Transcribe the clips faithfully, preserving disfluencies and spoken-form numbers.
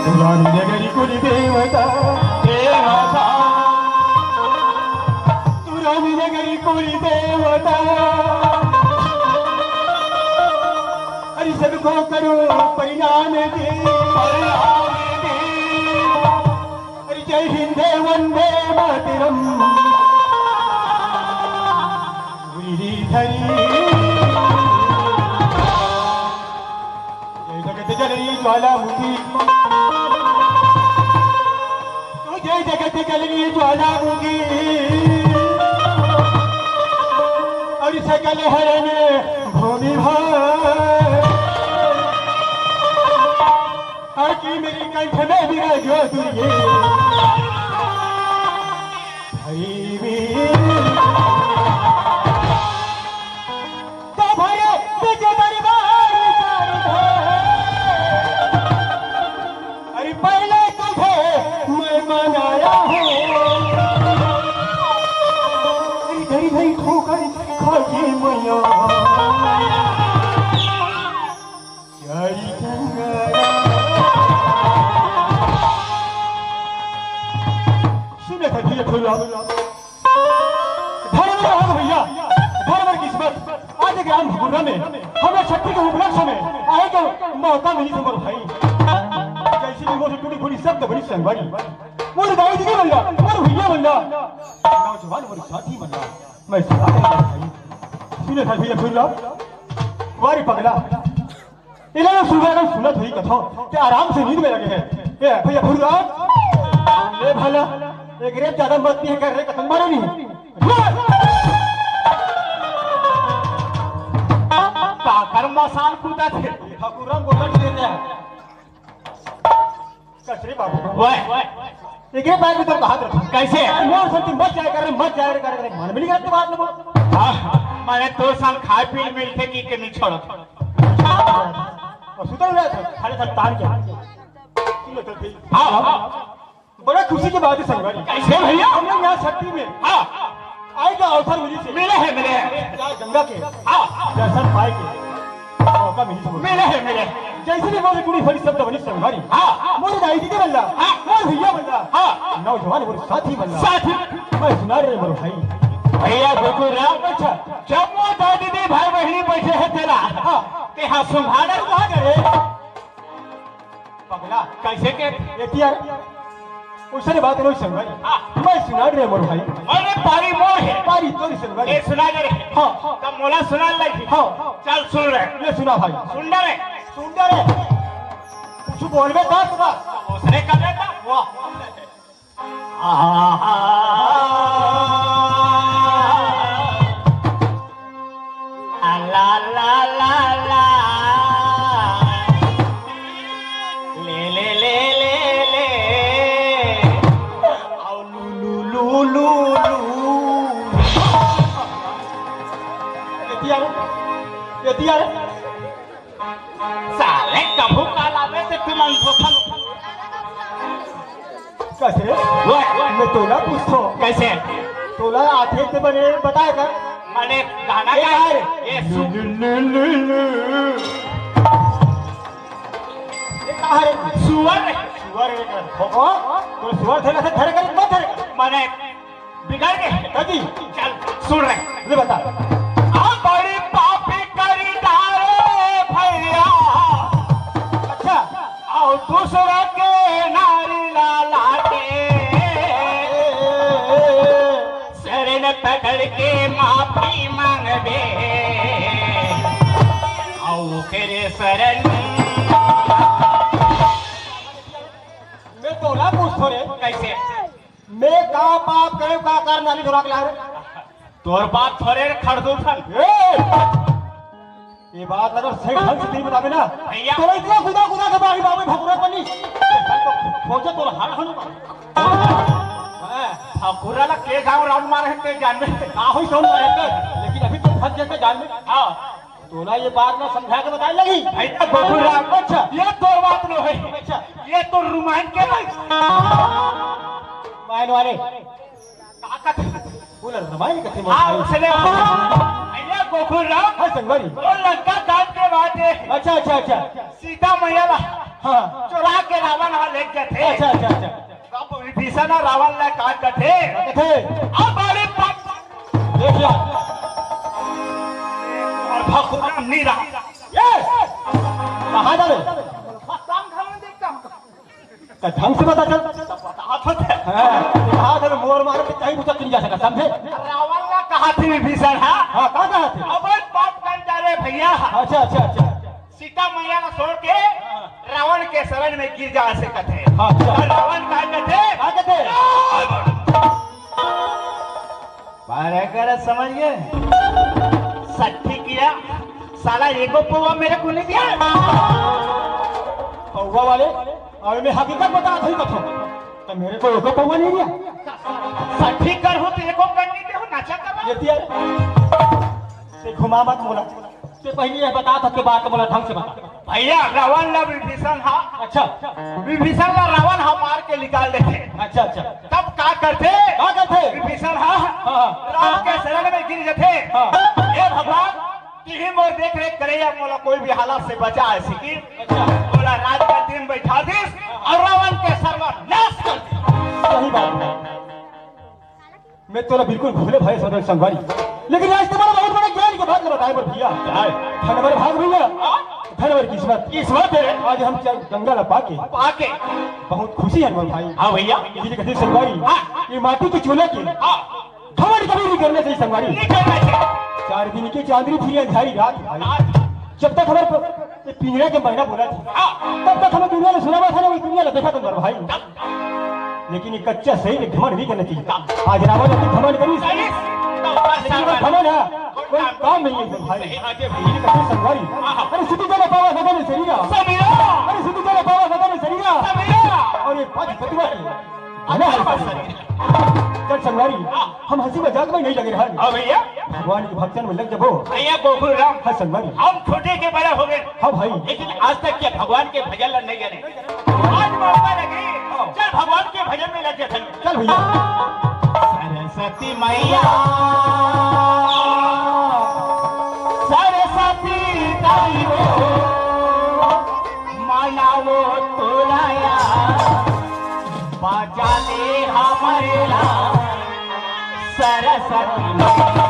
तुरानी नगरी कुल देवता, देवता, तुरानी नगरी कुल देवता। अरे सबको करो परिणाम दे, परिणाम दे। अरे जय हिंद, वंदे मातरम। गिरिधरी। जय जगत जननी ज्वालामुखी। जय जगत जननी ज्वालामुखी। अरे सकल हरण भूमि भार। आके मेरे कंठ में विराजो दुर्गे। हरी वीर। तो भरे तुझे दरबार कर दो। अरे पहले तुझे मैं मनाया हूँ। अरे धरी धरी ठोकर खा के मैया। सुने थे भैया फुर्रा, धर्म और भैया, धर्म और किस्मत, आज ग्राम भगुर्रा में हमें छठी के उपलक्ष्य में आए के मौका मिली तुम्हारे भाई। जैसे भी मोर टूटी फूटी सब तो बड़ी संगवारी, मोर दाई दीदी बन ला, मोर भैया बन ला, नौजवान मोर साथी बन ला, मैं सुना दे भाई। सुने थे भैया फुर्रा, वारी पगला, इन्हें सुबह का सुनत हुई कथो, ते आराम से नींद में लगे हैं। ए, भैया फुर्रा, ले भला, एक रेत ज्यादा मत पिए कर रे, कसम मारे नहीं। काकर मसान कूदा थे। ठाकुरम बोलत देते हैं। कचरे बाबू। वाह। एक ही बात में तो कहा था। कैसे? मोर संती मत जाया कर, मत जाया कर, मन में नहीं करते बात में। हाँ, मैंने दो साल खाए पी मिलते की के नहीं छोड़ा। और सुधर रहा था, खाली था तान के। हाँ, हाँ। बड़ा खुशी की बात है संगवारी। कैसे भैया? हम लोग यहाँ छठी में हाँ। आए का अवसर मिली से मिले हैं, मिले हैं। क्या गंगा के हाँ। दर्शन पाए के मौका मिली से मिले हैं, मिले हैं। जैसे भी मोरे कुड़ी फड़ी शब्द बनी संगवारी। हाँ। मोरे दाई दीदी बल्ला। हाँ। मोरे भैया बल्ला। हाँ। नौजवान मोरे साथी बल्ला। साथी। मैं सुना रहे मोरे भाई। भैया गोकुल राम। अच्छा। जब वो दाई दीदी भाई बहनी बैठे हैं तेरा। हाँ। ते हाँ सुंघाड़ा। सुंघाड़ा रे। पगला, कैसे के? एतिया, उसने बात नहीं समझ। हाँ। मैं सुना रहे मोर भाई। अरे पारी मोर है। पारी तोरी सुनवारी। ए सुना दे रे। हाँ। तब मोला सुना लगी। हाँ। चल सुन रहे। ये सुना भाई। सुन रहे। सुन रहे। कुछ बोलबे का सुना। उसने कर लेता। वाह। आहा। आ ला ला ला ला। ले ले ले ले ले। आओ लू लू लू लू लू। एतिया रे, एतिया रे। साले कभू काल आवे ते तुमन धोखा। कस रे? ओए, ओए। मैं तोला पूछथो। कैसे? तोला आथे ते बने बताए का? माने गाना ये का? कहा रे? ये सु- लु, लु, लु, लु, लु। ये कहा रे? सुअर। सुअर रे कर। हो, हो। तो सुअर थे ना, थे धरे कर, मत धरे कर। माने बिगड़ गए। कभी। चल, सुन रहे। ले बता। आ बड़ी पापी करी डारे भैया। अच्छा। आओ दूसरा के नारी ला लाटे। शरण पकड़ के माफी मांगबे। आओ करे शरण। मैं तोला पूछथो रे। कैसे? मैं का पाप करे, का कारण नाली धोरा के ला रे? तोर बाप थोरे खड़दू थन। ए! ये बात अगर सही ढंग से नहीं बतावे ना, भैया। तोरा इतना कुदा कुदा के बारी बाबू भकुरा बनी। ये सब तो खोजे तोर हाल हनु। हाँ, भकुरा ला के गांव राउंड मारे हैं ते जान में। का होई सोन मारे कर, लेकिन अभी तो फंस गए थे जान में। हाँ। तोला ये बात ना समझा के बताए लगी। भैया बबुरा। अच्छा। ये तो बात नो है। अच्छा। ये तो रुमान के भाई। मायन वाले। ताकत। बोल, रामायण कथे मोर हाँ, भाई। उसने अरे गोकुल राम। हाँ, संगवारी। वो लंका कांड के बात है। अच्छा, अच्छा, अच्छा। सीता मैया ला हाँ। चुरा के रावण हा लेके जाथे। अच्छा, अच्छा, अच्छा। अब विभीषण हा रावण ला का कथे? का कथे? अब बड़े पाप। देख ला। और भगवान नहीं रहा। ये! कहाँ जा रहे? भगवान घावन देखता हूँ। का ढंग से बता चल। बता तो दे। हाँ, कहा था मोर मार के कहीं पूछा नहीं जा सका, समझे? रावण ला कहा थी विभीषण, हाँ? हाँ, का कहा थी? अब पाप कर जा रे भैया। अच्छा, अच्छा, अच्छा। सीता मैया ला छोड़ के रावण के शरण में गिर जा से कथे। हाँ, अच्छा। और रावण का कथे? का कथे? बारह कर समझ गए? सट्ठी किया, साला एको पौवा मेरे को नहीं दिया। पौवा वाले, और मैं हकीकत बता रही कथो, तो मेरे को एको पौवा नहीं दिया। सट्ठी कर हो तो एको कर नहीं दे हो, नाचा कर रहा। ये दिया। ते घुमा मत मोला। ते पहले ये बता था के बात मोला ढंग से बता। भैया, रावण ला विभीषण हा। अच्छा। विभीषण ला रावण हा मार के निकाल देथे। अच्छा, अच्छा। तब का करथे? का करथे? विभीषण हा हाँ, हाँ। राम के शरण में गिर जथे। हाँ। हे भगवान, तिही मोर देख रेख करे या मोला कोई भी हालत से बचा है सिकी। अच्छा। मोला राज गद्दी में बैठा दिस और रावण के सर्वनाश कर दिस। सही बात है। मैं तोला बिल्कुल भूले भाई सदन संगवारी, लेकिन आज तुम्हारा बहुत बड़ा ज्ञान के बात बताए बर भैया। धन बर भाग भैया, धन बर किस्मत। किस्मत है। आज हम चल गंगा ला पाके पाके। बहुत खुशी है मोर भाई। हाँ भैया। ये कथे संगवारी, हाँ। ये माटी के चूल्हा के हाँ। घमंड कभी नहीं करना चाहिए संगवारी। नहीं करना चाहिए। चार दिन की चांदनी फिर अंधारी रात भाई। रात। जब तक हमारे प-, ये पिंजरा के मैना बोला था, हाँ। तब तक हमें दुनिया में सुनावा था ना, वो दुनिया में देखा था मोर भाई। तब लेकिन ये कच्चा सही में घमंड नहीं करना चाहिए। आज रावण अति घमंड करी, करी। लेकिन वो घमंड है, कोई काम नहीं है भाई। सही बात है भाई। ये कथी संगवारी? हाँ, हाँ। अरे सुती जल पावा सदन शरीरा। समीरा। अरे सुती जल पावा सदन शरीरा। समीरा। और ये पाँच बतुआ के घना है शरीर। चल संगवारी, हाँ। हम हंसी मजाक में नहीं लगे रहन। हाँ भैया। भगवान के भक्तन में लग जबो। भैया गोकुल राम। हाँ संगवारी। हम छोटे के बड़ा हो गए। हाँ भाई। लेकिन आज तक के भगवान के भजन ला नहीं जाने। आज मौका लगे, चल भगवान के भजन में लग जाते हैं। चल भैया। सरस्वती मैया, सरस्वती दाई हो, मनावो तोराया, बचा ले हमारे ला। सरस्वती मैया।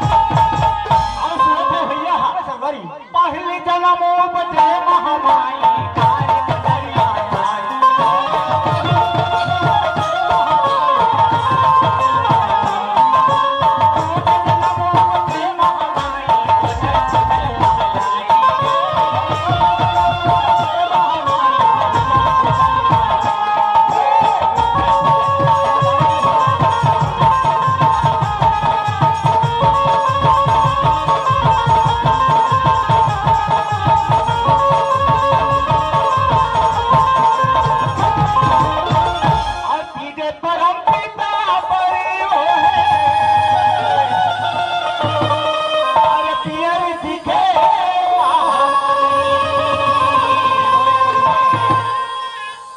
अउ सुनत हे भैया, पहली जनम उपजे महामाई, कारी बदरिया आई। अरे पीछे परम पिता परी हो हे। अरे पियर दिखे।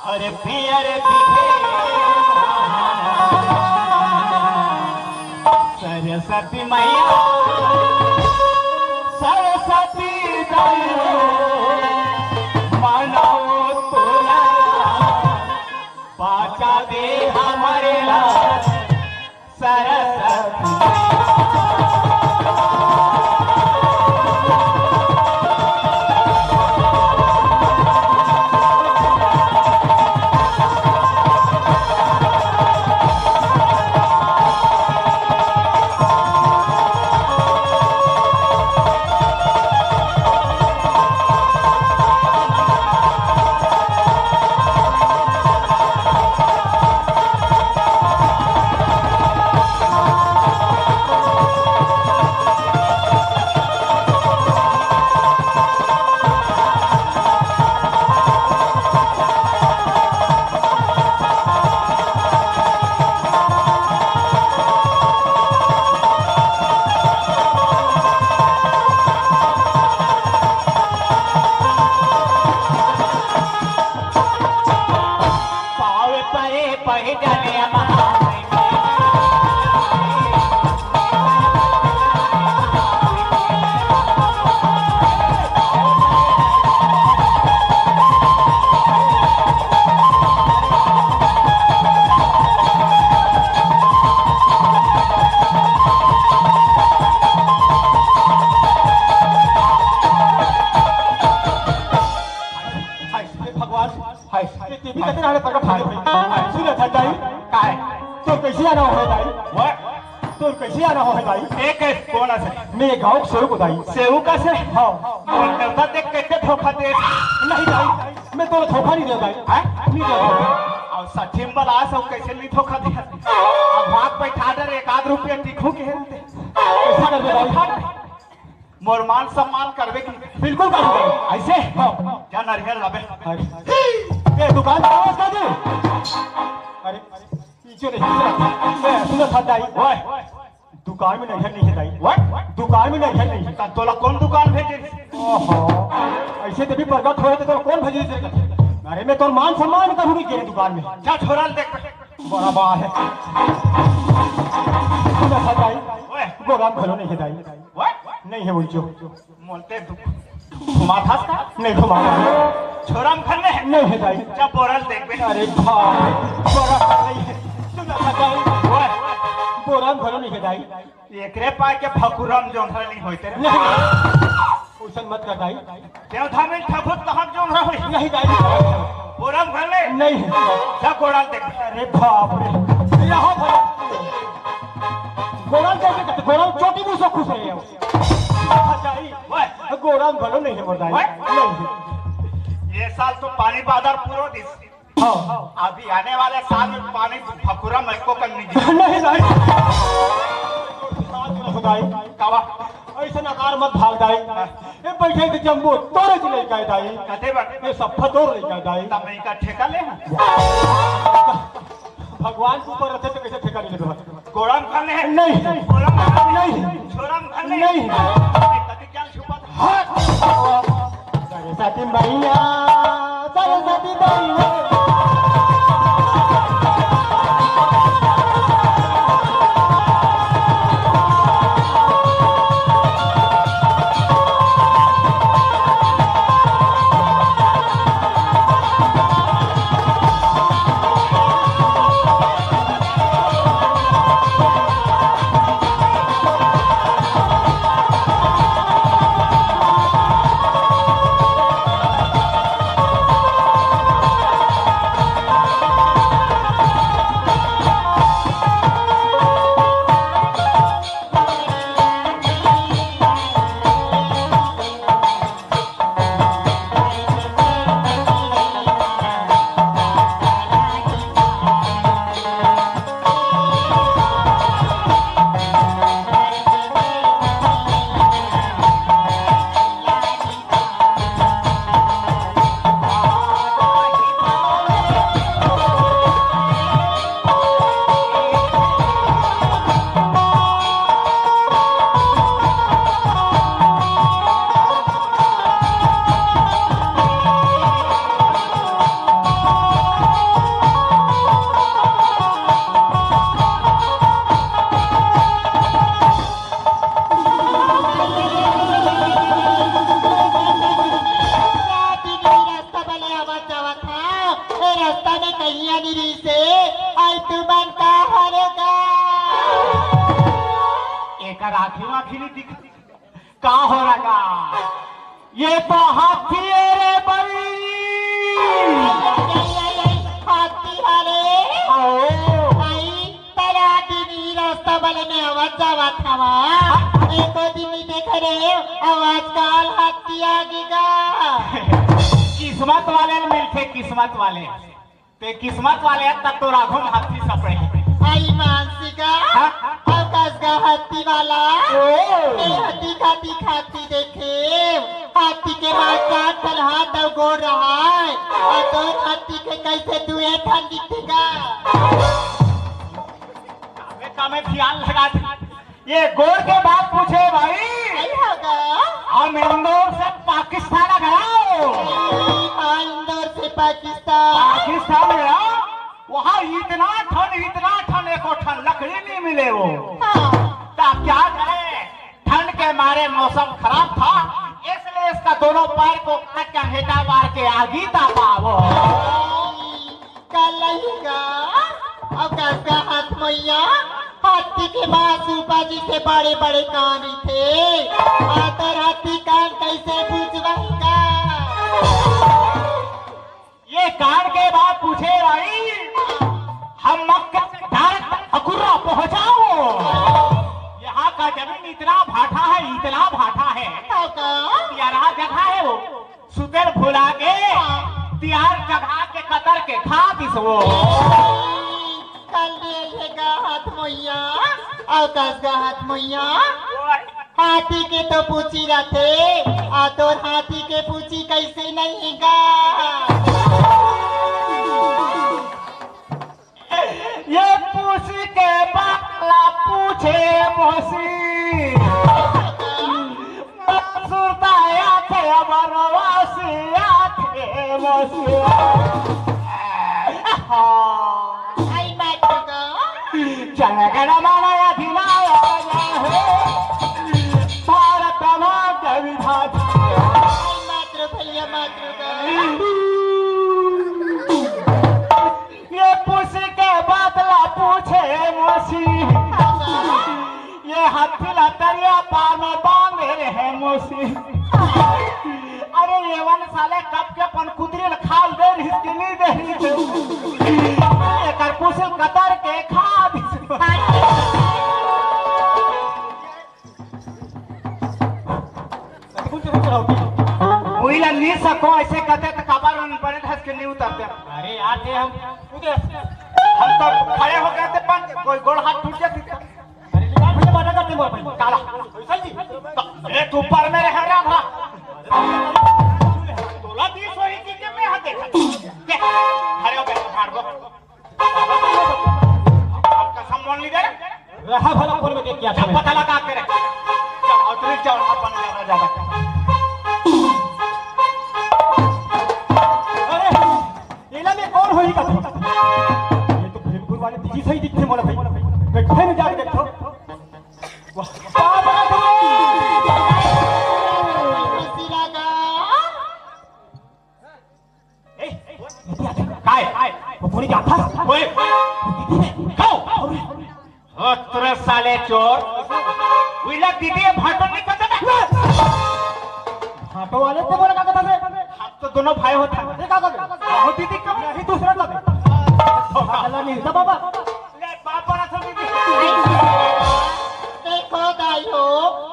अरे पियर दिखे। सरस्वती मैया, सरस्वती दाई हो, मानव तोला। पाचा दे हमारे लाल सरस्वती। पावे परे पहि जने महान। हाय, हे भगवान, हाय, ये देवी कते नाड़े प्रकट होगे भाई। हाय, सुन था दाई। काय? तोर कैसे आना हो दाई? वो? तोर कैसे आना हो दाई? एक है, कौन है? मैं गांव के सेवक हूँ दाई। सेवक से? हाँ। मोर देवता देख कैसे धोखा दे? नहीं दाई, मैं तोला धोखा नहीं देवँव दाई। हैं? नहीं देवँव। अउ सठिम बला सब कैसे नहीं धोखा दे? अब हाथ बैठा डर एक आध रुपया टिकहूँ के रहते। कैसा कर दे दाई? मोर मान सम्मान करबे कि? बिल्कुल करबे। ऐसे? हाँ। जा नरियर लाबे। अरे। ए, दुकान कहाँ है उसका जी? अरे, पीछे नहीं, पीछे नहीं। ए, सुन था दाई। ओए। दुकान में नरियर नहीं है दाई। ओए। दुकान में नरियर नहीं है। त तोला कौन दुकान भेजे? ओहो। ऐसे तो भी प्रकट होए तो तोला कौन भेजे? अरे, मैं तोर मान सम्मान करहूँ नहीं के दुकान में। जा छोरा ल देख। बड़ा बा है। सुन था दाई। ओए। गोदाम घलो नहीं है दाई। ओए। नहीं है बोल जो। मोलते दु-, घुमा था का? नहीं घुमा था। छोरा म घर में है? नहीं है दाई। जब बोरा ल देखबे। अरे बाप रे, बोरा कर रही है। सुन ना दाई। ओए। बोरा म घलो नहीं है दाई। एकरे पाए के फकुरा म जोंधरा नहीं होते रे। नहीं, नहीं। उसन मत कर दाई। देवधाम में ठकुर तहक जोंधरा होई। नहीं दाई। बोरा म घर में? नहीं है। जब गोड़ा ल देख। अरे बाप रे। यहाँ पर गोड़ा ल देख, गोड़ा ल चोटी मुसो खुश रहे हो। अच्छा, ई ओए। गोड़ा म घलो नहीं है मोर दाई। ओए। नहीं है। ये साल तो पानी बादर पूरो दिस। हाँ। अभी आने वाले साल में पानी फकुरा में एको कम नहीं गिरे। नहीं, नहीं। दाई। कावा? ऐसे नकार मत भाग दाई। हाँ। ए बैठे थे जम्बो, तोरे जी लइका है दाई। कते बा? ये सब तोर लइका है दाई। तब मैं का ठेका ले? भगवान के ऊपर रहते तो कैसे ठेका नहीं लेते? गोड़ा म खा ले। नहीं। गोड़ा म खा ले। नहीं। छोरा म खा ले। नहीं। कति क्या छुपा था? हाँ। सरस्वती मैया, सरस्वती मैया। आँखी वाँखी नहीं दिख, का हो रहा? ये तो हाथी है रे बई। आई, आई, आई, आई, हाथी हरे। आओ। आई, तरा दिन ही रास्ता बले में आवत जावत हवा। एको दिन नहीं देखे रे, आवाज काल हाथी आ गे गा। किस्मत वाले ल मिलथे, किस्मत वाले। ते किस्मत वाले ह, तब तो राघव हाथी सपड़े। आई मानसिका, हाँ? अउ कस गा हाथी वाला। ओ। ए हाथी का दिखाती देखे, हाथी के मांस चार ठन हाथ अउ गोड़ रहय, अउ तोर हाथी के कैसे दुए ठन दिखथे गा? कामे कामे ध्यान लगा दे। ये गोड़ के बात पूछे भाई। आई होगा। हम इंदौर से पाकिस्तान आ गया हो। हाँ, इंदौर से पाकिस्तान। पाकिस्तान गया, वहाँ इतना ठन, इतना ठन, एको ठन लकड़ी नहीं मिले वो। हाँ। तब क्या करे, ठंड के मारे मौसम खराब था, इसलिए इसका दोनों पैर को काट के हेटा मार के आगी तापा वो। कलैया, अउ कस गा हाथ मोइया, हाथी के मांस ऊपर जैसे बड़े-बड़े कान रहिथे, आ तोर हाथी कान कैसे बुझवाही गा? ये कान के बात पूछे भाई, हम मक्का से डायरेक्ट हकुर्रा पहुंचाओ। यहाँ का जमीन इतना भाटा है, इतना भाटा है। हाँ का? प्यारा जगह है वो। सुतेल भुला के, हाँ। तियार चघा के कतर के खा दिस वो। कल दे ये गा हाथ मोइया, अउ कस गा हाथ मोइया। हाथी के तो पूछी रथे, आ तोर हाथी के पूछी कैसे नहीं गा? ये पूछी के बात ला पूछे मोसी। सुरता आथे, अमरवासी आथे, मोसी। हाँ। आई मातृ का। जनगण मन अधिनायक जय हे, भारत माँ के विधाता। आई मातृ भैया मातृ का। ये पूछी के बात ला पूछे मोसी। ये हाथी ला तरिया पार में बांधे रहे मोसी। अरे ये वन साले कब के अपन कुतरी ला खाल दे रही कि नहीं दे रही थे। एकर पूछी कतर के खा दी। उइला नी सको, ऐसे कहते तो काबर उन बने धस के नी उतरते। अरे यार, ये हम कूदे। हम तो खड़े हो गए थे, पर कोई गोड़ हाथ टूट जाती था। अरे यार, भैया, बाटा करते बोल भाई। काला। ऐसा जी? तो एक ऊपर में रह रहा था। तोला दी सोई की के मैं हाथ देखा। देख, खड़े हो गए, फाड़ दो। आपका सम्मान नहीं दे रहा? रहा भला फोन में देख क्या जब पता लगा के रख। चल, और तू चल, अपन ज्यादा, ज्यादा। अरे, एला में कौन होई का? ये तो फिल्मपुर वाले दीदी सही दिखते मोला भाई। बैठे में जाके देखो। वाह, वाह, वाह, वाह। ए, ए, काय? काय? वो कोनी जाता? ओए, ओए। वो दीदी ने। खाओ। ओ, तुरंत साले चोर। उइला दीदी है, भाटो नहीं करता ना। भाटो वाले तो बोला क्या करता थे? हम तो दोनों भाई होता है। ये क्या कर रहे? वो दीदी कब? नहीं, दूसरा कर। धोखा। अल्लाह नहीं, बाबा। ले, बाप बड़ा था दीदी। देखो दाई हो,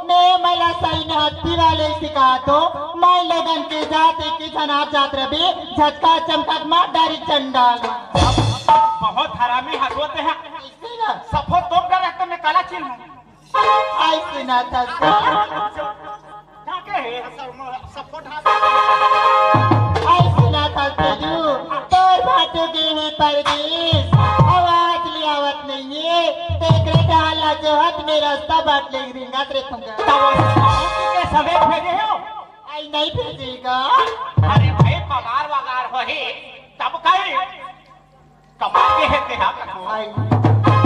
मैं मला सही में हत्ती वाले सिखा दो। मैं लोगन के जात एक ही झनार जात रबे, झटका चमका के मार डारी चंडाल। बहुत हरामी हथवत है। ऐसे ना। सफो तो कर रहे तो मैं काला चिन्ह हूँ। ऐसे ना था। ढाके है, सब, सब को ढाके। ऐसे ना था तेरू, तोर भाटो गे हे परदेस, आवाज ले आवत नहीं है, तेकरे डाला जो हत में रास्ता बाट ले रिंगत रे तुंगा। तब के सबे भेजे हो? आई नहीं भेजेगा। अरे भाई, पगार वगार होही, तब कहीं कमाल के है तेरा कठोर। आई।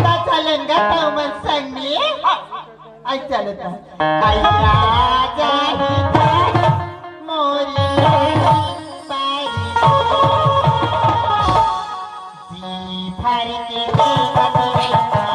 ता चलेंगा तो मन संग में। हाँ। आई चलता। आई राजा ही था मोरी बारी। जी भर के देखत रहता राजा।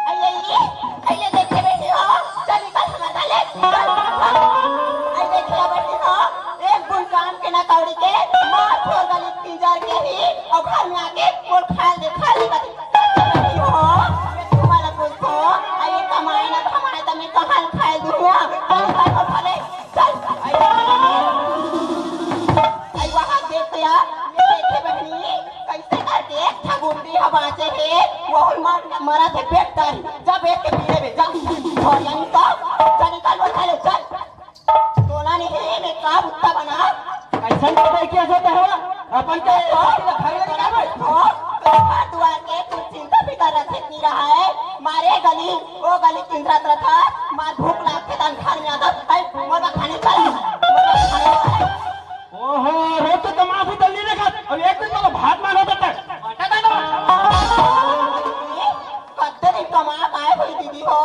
अइये, अइये, अइये देखे बेटी हो, चल निकल हमर घर ले, चल। अइये देखे बेटी हो, एक बूंद काम के ना कौड़ी के, मार छोड़ गली पिंजर के ही, अउ घर में आके मोर खाल दे, खाल दे कती। बेटी हो, मैं तुम्हारा कुछ हो, अइये कमाए ना कमाए त मैं कहाँ खाए दूँ, चल घर को भले, चल। अइये, अइये वहाँ देख तो यार, ये देखे बहनी, कइसे करके एक ठा गुंडी ह बाँचे हे, वहू मर, मरत हे पेट दर्द। जा बेच के पी लेबे, जा। और यानी तो, जा निकल, उठा ले, चल। तोला नहीं, मैं का बुत्ता बना। अइसन तो देखे से तो हो, अपन के तो, घर ले जाबे। हो, तो घर दुआर के कुछ चिंता फिकर रखे नहीं रहा है। मारे गली, वो गली किंजरत रथा, मार भूख लागथे तन घर में आता, भाई, मोर बा खाने चल, मोर बा खाने चल। ओहो, रोज तो तमाम ही दल्ली देखत, अब एक दिन तो भात मान होता तक। कत्ते दिन कमा काय होई दीदी हो?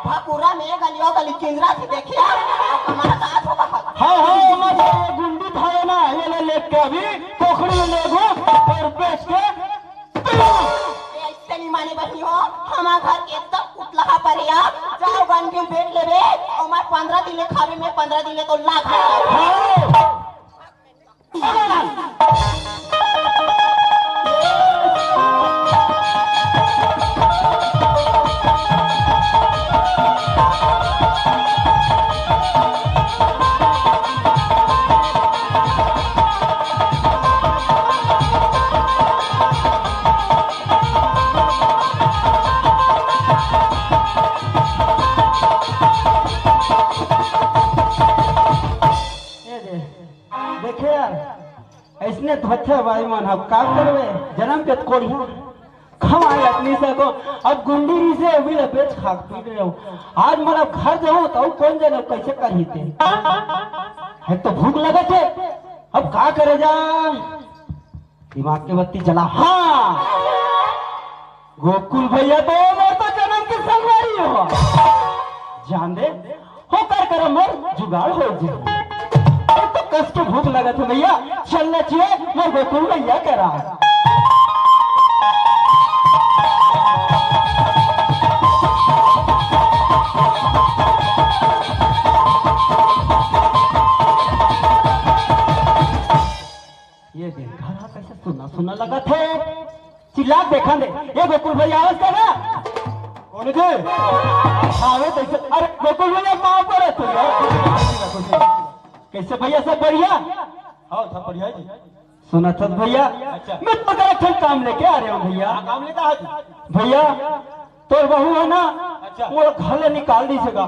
भा पूरा में गलियों गली किंजरा से देखिया, अब कमा का होगा? हाँ, हाँ, ओमा से गुंडी थारे ना, ये ले लेके अभी, कोखड़ी में लेगो, और बेच के, ये ऐसे नहीं माने बहिनी हो, हमार घर के एकदम उतलहा पर है आप। जाओ गंजी बेच लेबे, ओमा पंद्रह दिन ले खाबे में, पंद्रह दिन ले तो लाख। हाँ। ए दे, देखे यार, अइसने तो होथे भाई मन, अब का करबे, जनम के तो कोड़िया। खवाए अपनी से को, अब गुंडी रहिसे, अभी ले बेच खा के पी रहे हो। आज मोला घर जाहूं, त कोन जने कइसे करही ते। एक तो भूख लगत हे, अब का करे जा? दिमाग के बत्ती जला। हाँ, गोकुल भैया तो मोर तो जनम के संगवारी हो। जान दे, ओकर करा मोर जुगाड़ हो जाए। अब तो कस के भूख लगत हे भैया, चलना चाहिए मोर गोकुल भैया करा। ये देख, घर हा कइसे सुन्ना सुन्ना लगत हे। चिल्ला के देखन दे, ए गोकुल भैया आवत हे ना? कोन जी? आवे तइसे, अरे गोकुल भैया, पाँव परत हँव यार। कइसे भैया, सब बढ़िया? हाँ, सब बढ़िया जी। सुनत हस भैया, अच्छा। मैं तो एक ठन काम लेके आ रहे हँव भैया। का काम लेके आए हस? भैया, तोर बहू हे ना, अच्छा। मोला घर ले निकाल दिस हे गा।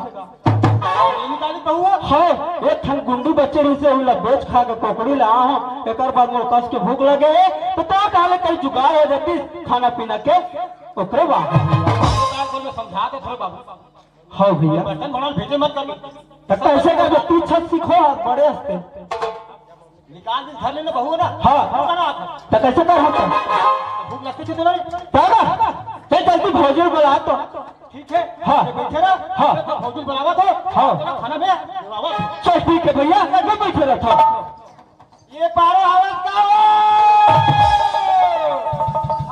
ये निकाली बहू? हाँ, एक ठन गुंडी बच्चे रहिसे, ओला बेच खा के कोकड़ी ला आए हँव। एकर बाद मोला कस के भूख लगे हे, त तोर कहाँ ले कहीं जुगाड़ हो जातिस खाना पीना के, ओकरे बाद। का बोलबे, समझा दे थोड़ा बाबू। हाँ भैया। बर्तन बनाना भेजे मत कर। त कइसे करबे, तू छत सीखो, बड़े हँसते। निकाल दे घर ले ना बहू ना। हाँ। बना। त कइसे कर हम? भूख लगती थी तुम्हारी। चल, चल जल्दी भौजी बुला तो। हाँ। बैठे रह। हाँ। तो भौजी बुलावत हे। हाँ। तेला खाना में खिलावत हे। चल ठीक हे भैया, मैं बैठे रहत हँव। ये पारो आवत का हो?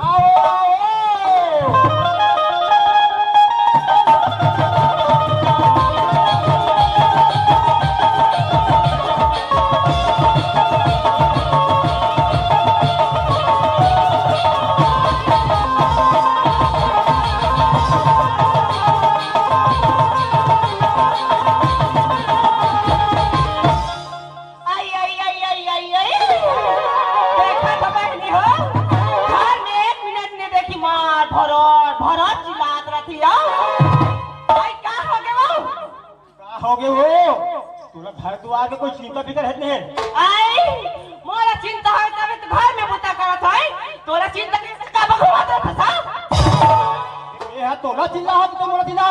आओ, आओ। आई, आई, आई, आई, आई, आई। देखा तो बहिनी हो, घर में एक मिनट नहीं देखी, मार भरत, भरत चिल्लात रहती हो। आई, का हो गे वो? का हो गे वो? तोला घर दुआर के कोई चिंता फिकर हे नहीं? आई, मोला चिंता होय तबे तो घर में बूता करत होय। तोला चिंता नहीं, का बकवास करत हस? ये हा तोला चिल्ला हा तो मोला चिल्ला हा।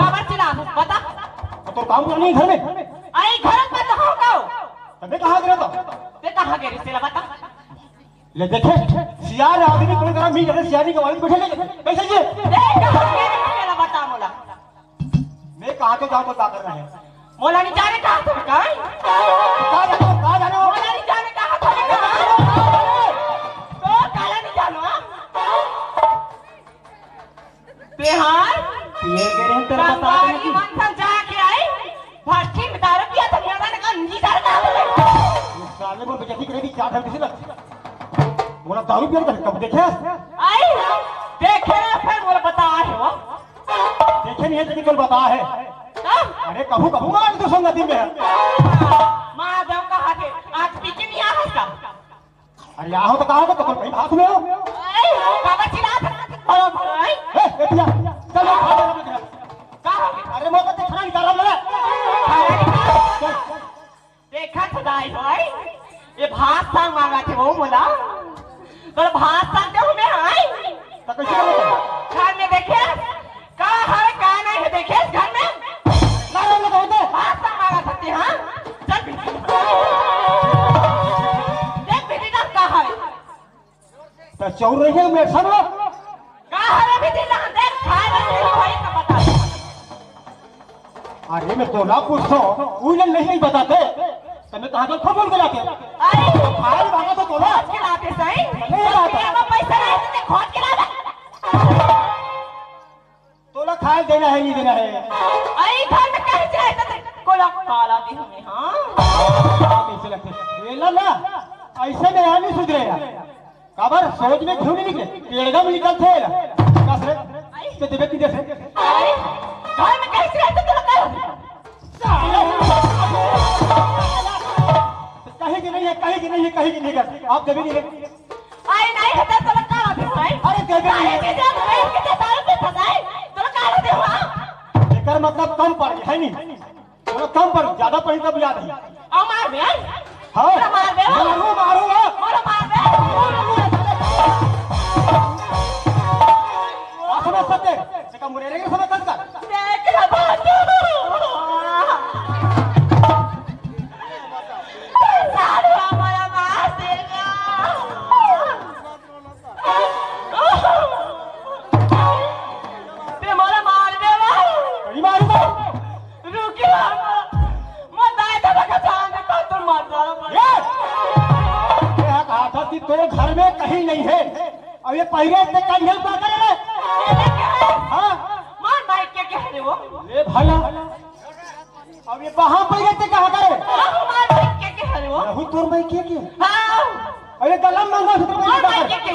काबर चिल्लात हस, बता। तो काम करनी घर में? आई, घर में तो हो का? तबे कहाँ गिरे तो? ते कहाँ गिरे, तेला बता। ले देखे, सियान आदमी कोई तरह मिल जाते, सियानी के वाली बैठे ले, कैसे ये? ते कहाँ गिरे, तेला बता मोला। मैं कहाँ तो जाऊँ, बता कर रहे हैं। मोला नहीं जाने कहाँ तो कहाँ? कहाँ जानो, कहाँ जानो? मोला नहीं जाने कहाँ तो कहाँ? तो काला नहीं जानो, हाँ? बिहार ये कह रहे हैं, तेरा बता संगवारी देना मन संग जाके आई, भट्ठी में दारू पिया था, मेरा ने कहा, "जी दारू कहाँ पे?" ये साले को बेइज्जती करेगी, क्या धमकी से लग? बोला, "दारू पिया था, कब देखे?" आई, देखे ना, फिर बोला, "बता है वो।" देखे नहीं है, लेकिन कल बता है। हाँ? अरे, कभू, कभू मार दो संगति में। मार दो कहा के, आज पी के नहीं आ है इसका। अरे, यहाँ हो तो कहाँ हो, तो कोई भाग में हो। ए, काबर चिल्लात हस? बोलो, बोलो, ए। ए, ए, भैया, चल, चल, खा ले, खा ले। का हो? अरे, मोर को तो खाना निकाल रहा है। खाना निकाल। चल, चल। देखा तो दाई भाई, ये भात सांग मांगा थे वो मोला। तो भात सांग दे हमें, आई। तो कैसे करूँ? घर में देखे, का हवे, का नहीं है, देखे इस घर में? ना, ना, ना, ना, ना। बात ना मारा सकते, हाँ? चल, बेटी। देख, बेटी, ना, का हवे? तो चौर रही है, मैं सब। का हवे, बेटी, ना, देख, खाए में नहीं होई, तो बता। अरे, मैं तोला पूछथों, उही ला नहीं, नहीं बताते। तने कहाँ का खबर को लाते? अरे, भाई, भागा तो तोला। खोज के लाते सही। नहीं लाता। तेरे को पैसा नहीं, तो खोज के लाते। तोला खाए देना है, नहीं देना है? अरे, घर में कहीं से आए तो कोला काला दे हमें, हाँ? कैसे लगते? ये ला, ला। ऐसे में यहाँ नहीं सुधरे यार। काबर सोच में क्यों नहीं निकले? पेड़गा में निकलते हैं ला। कस रे? तो देवे की जैसे। अरे, घर में कहीं से आए तो कोला काला दे। कहीं की नहीं है, कहीं की नहीं है, कहीं की नहीं है। आप देवे नहीं है। आई नहीं है, तो तोला का होत है, भाई? अरे, दे दे। अरे, दे दे, भाई, कितने दारू पीता है? तोला का होत है, हाँ? एकर मतलब कम पड़ गया, है नहीं? तोला कम पड़, ज्यादा पड़ी तब याद है। आ, मार बे, आई। हाँ? तोला मार बे, हाँ? मारो, मारो, हाँ? तोला मार बे। आ, समझ सकते? देखा, मुरेरे के समझ सकता? देख रे, बाबू। सारे हमारा मार देगा। ते मोला मार देवा। अरे मार दो। रुकिया, मोर दाई ददा का जान दे, तो तुम मार डालो। ये! ये कहा था कि तोरे घर में कहीं नहीं है। अब ये पहिरे ते कहीं नहीं उतार रहे। हाँ। मार मार के कह रहे हो? ले भला। अब ये कहाँ पे रहते, कहाँ करे? अब हमारे मायके के हरे हो। रहू तोर मायके के? हाँ। अरे गलम मंगल सूत्र हमारे मायके के।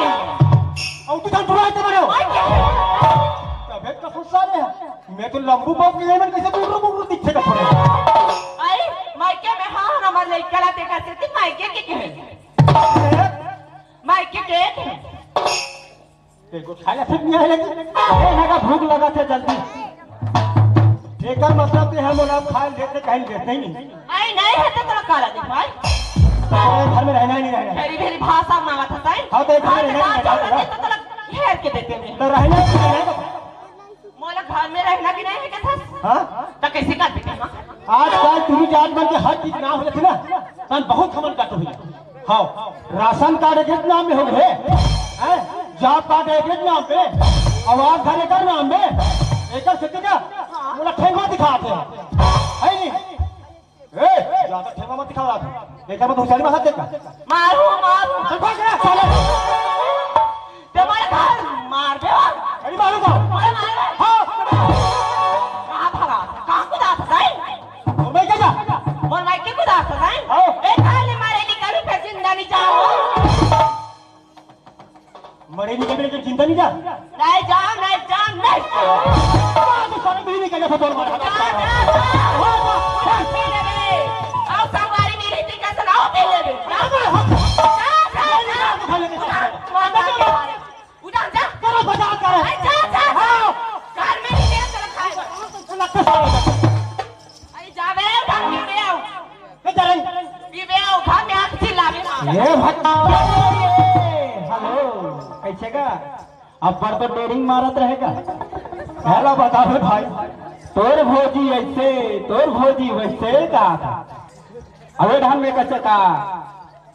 और तू जान बुरा है तुम्हारे हो। मायके के। तबे कसम साले है। मैं तो लंबू बाबू के मन कैसे बुर्र बुर्र दिखे का थोड़ा। अरे मायके में हाँ, हमारे लड़का ला देखा से ती मायके के के। मायके के। तेरे को खाना फिर नहीं आएगा। ए, ना का भूख लगा थे जल्दी। एकर मतलब ते हम लोग खाए लेते कहीं लेते ही नहीं। आई नहीं है तो तोला काला दे भाई। तेरे घर में रहना ही नहीं रहना। तेरी मेरी भाषा मांगा था ताई। हाँ, तो घर में रहना ही नहीं रहना। तो तोला घेर के देते हैं। तो रहना ही नहीं रहना। मोला घर में रहना भी नहीं है क्या था? हाँ? तो कैसे कर देते हैं? आजकल तुम जात मन के हर चीज ना हो जाती ना, तन बहुत खमन का तो हुई। हाँ, राशन कार्ड एके नाम में हो गए, हैं? जॉब कार्ड एके नाम पे, आवास घर एके नाम पे, एकर सेती का? हाँ। मोला ठेंगवा दिखात हे। है नी? ए, ज्यादा ठेंगवा मत दिखावा। एकर मत हुसियारी में हाथ देगा। मारू, मारू। चल भाग रे, साले। ते मोर घर मार दे। अरे मारू का? मोर मार दे। हाँ। कहाँ भागा? कहाँ कूदा था, साई? मोर माई के जा। मोर माई के कूदा था, साई? हाँ। ए, खाली मारे निकलू, फिर जिंदा नहीं जाओ। मरे नहीं कभी जिंदा नहीं जा। नहीं जाओ, नहीं जाओ, नहीं जाओ। हाँ, तो सारे भी नहीं कह जा, तो मार। जा, जा, जा। हाँ, हाँ, हाँ। पी ले बे। आओ, संगवारी मिली थी, कैसे लाओ, पी ले बे। जा, जा, जा, जा। उठा, उठा, उठा। अरे, जा, जा। घर में नहीं दे, चलो खाए। अरे, जा बे, उठा, पी ले आओ। ए, जरंग। पीबे, उठा, मैं आँख चिल्लावे ना। ए, भक-, हेलो, कैसे का? अब्बड़ तो डेरिंग मारत रहेगा। हेलो, बताओ भाई, तोर भौजी ऐसे, तोर भौजी वैसे का था? अबे धान में कैसे का?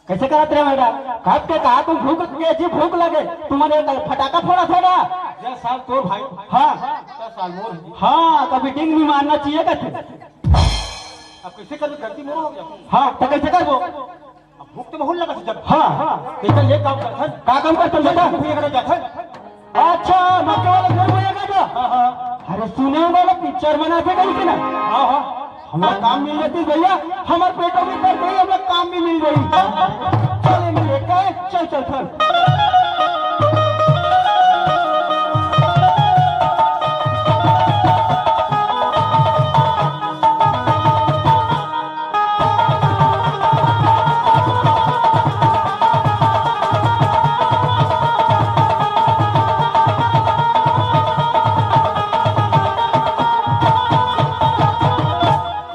कैसे करत रहे बेटा? कब के कहा तुम भूख, कैसी भूख लगे? तुम्हारे फटाका फोड़ा था ना? दस साल तोर भाई। हाँ। दस साल मोर। हाँ, कभी डिंग भी मारना चाहिए कहते। अब कैसे कर, गलती मोर हो गया। हाँ, तो कैसे करबो? अब भूख तो बहुत लगा जब। हाँ, हाँ। कैसे ये काम करथन? का काम करथन बेटा? भैया करा जाथन। अच्छा, मक्के वाला घर भैया का तो? हाँ, हाँ। अरे सुने वाला पिक्चर बनाते कहीं के ना? हाँ, हाँ। हमारा काम मिल जाती भैया, हमारे पेटों में दर्द है, हमारा काम भी मिल गई। चल, मिल गए, चल, चल, चल।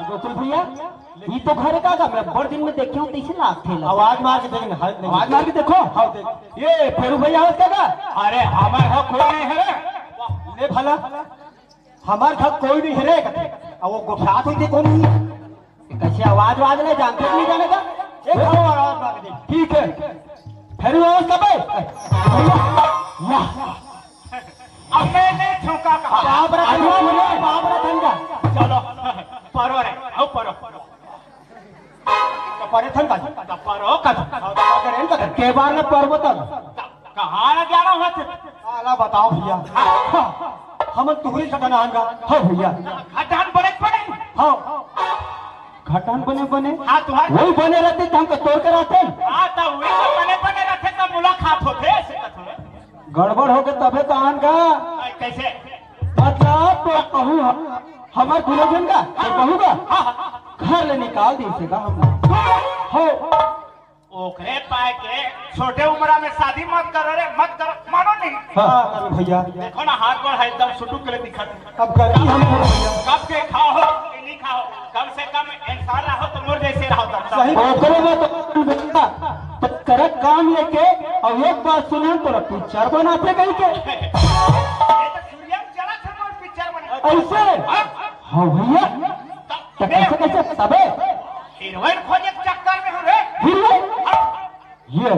गोकुल भैया, ये तो घर का, का मैं बड़ दिन में देखे हूँ, कैसे लागथे ला? आवाज मार के देख ना, हाल नहीं। आवाज मार के देखो। हाँ, देख। ये फेरू भैया आवत का, का? अरे, हमार घर कोई नहीं है रे। ले भला, हमार घर कोई नहीं है रे, कथे। अब वो गोठियात होई थे, कौन नहीं? कैसे आवाज, आवाज नहीं जानते, नहीं जाने का? एक आओ, आवाज मार के देख। ठीक है, फेरू आवाज कब है? वाह। अब मैं नहीं छूका कहा। बाप रे, अरे, धंधा, बाप रे, धंधा। चलो, परो रे, आओ परो। तो परे थन का? तो परो का? हाँ, तो परे थन का? के बार ना पर्वत? कहाँ ना जाना हुआ थे? आला बताओ भैया। हाँ। हमन तुहरी घटना आन का। हाँ भैया। घटन बड़े पड़े। हाँ। घटन बने बने? हाँ, तुम्हारे वही बने रहते तो हमको तोड़ के रहते। हाँ, तो वही तो बने बने रहते तो मुलाकात होते, ऐसे कथो। गड़बड़ हो गए तबे तो आन का। आई, कैसे? मतलब तो कहूँ हम, हमार दुनो जन का, तो कहूँ का? हाँ, हाँ, हाँ। घर ले निकाल दी से का हम। हो। ओकरे पाए के छोटे उम्र में शादी मत करो रे, मत करो, मानो नहीं। हाँ, करो भैया। देखो ना, हाथ गोड़ है एकदम सुटुक के लिए दिखत। अब गलती हम करो भैया। कब के खाओ, कि नहीं खाओ, कम से कम इंसान रहो तो मोर जैसे रहो तब। सही बात। ओकरे में तो बेटा, तो करत काम लेके, अब एक बात सुने, तोरा पिक्चर बनाते कहीं के? ये तो सूर्य में चला था, मोर पिक्चर बना। ऐसे? हाँ। हाँ भैया, तो तो कैसे, कैसे तबे? हीरोइन खोजे के चक्कर में हूँ रे। हीरोइन? हाँ। ये।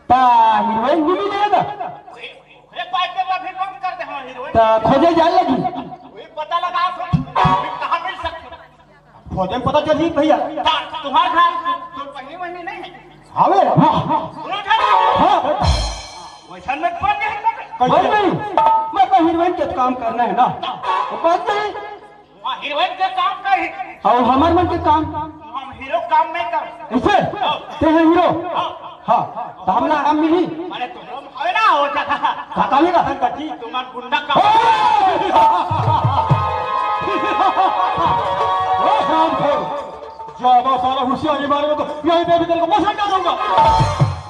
ता हीरोइन भी मिलेगा? रे, रे, पाइप के अभी बंद कर दे, हाँ, हीरोइन। ता खोजे जाए लगी? वही पता लगा, आप कहाँ मिल सकते? खोजे में पता चली भैया। ता, तुम्हार घर, तू, तू पहली महीने नहीं है? हाँ बे। हाँ, हाँ। तू उठा ले। हाँ। वैसा में बन नहीं है। बन नहीं। मतलब हीरोइन के काम करना है ना? बन नहीं। वहाँ हीरोइन के काम का ही। और हमार मन के काम? हम हीरो काम नहीं कर। ऐसे? हाँ। ते हैं हीरो? हाँ। हाँ। तो हमला काम मिली? माने तुम लोग हवे ना हो जाता। का काम है ना? संगत जी, तुम्हार गुंडा काम। ओ! ओ, शाम को। ज्यादा साला होशियारी मारेगा तो यहीं पे भी तेरे को मसंड कर दूंगा।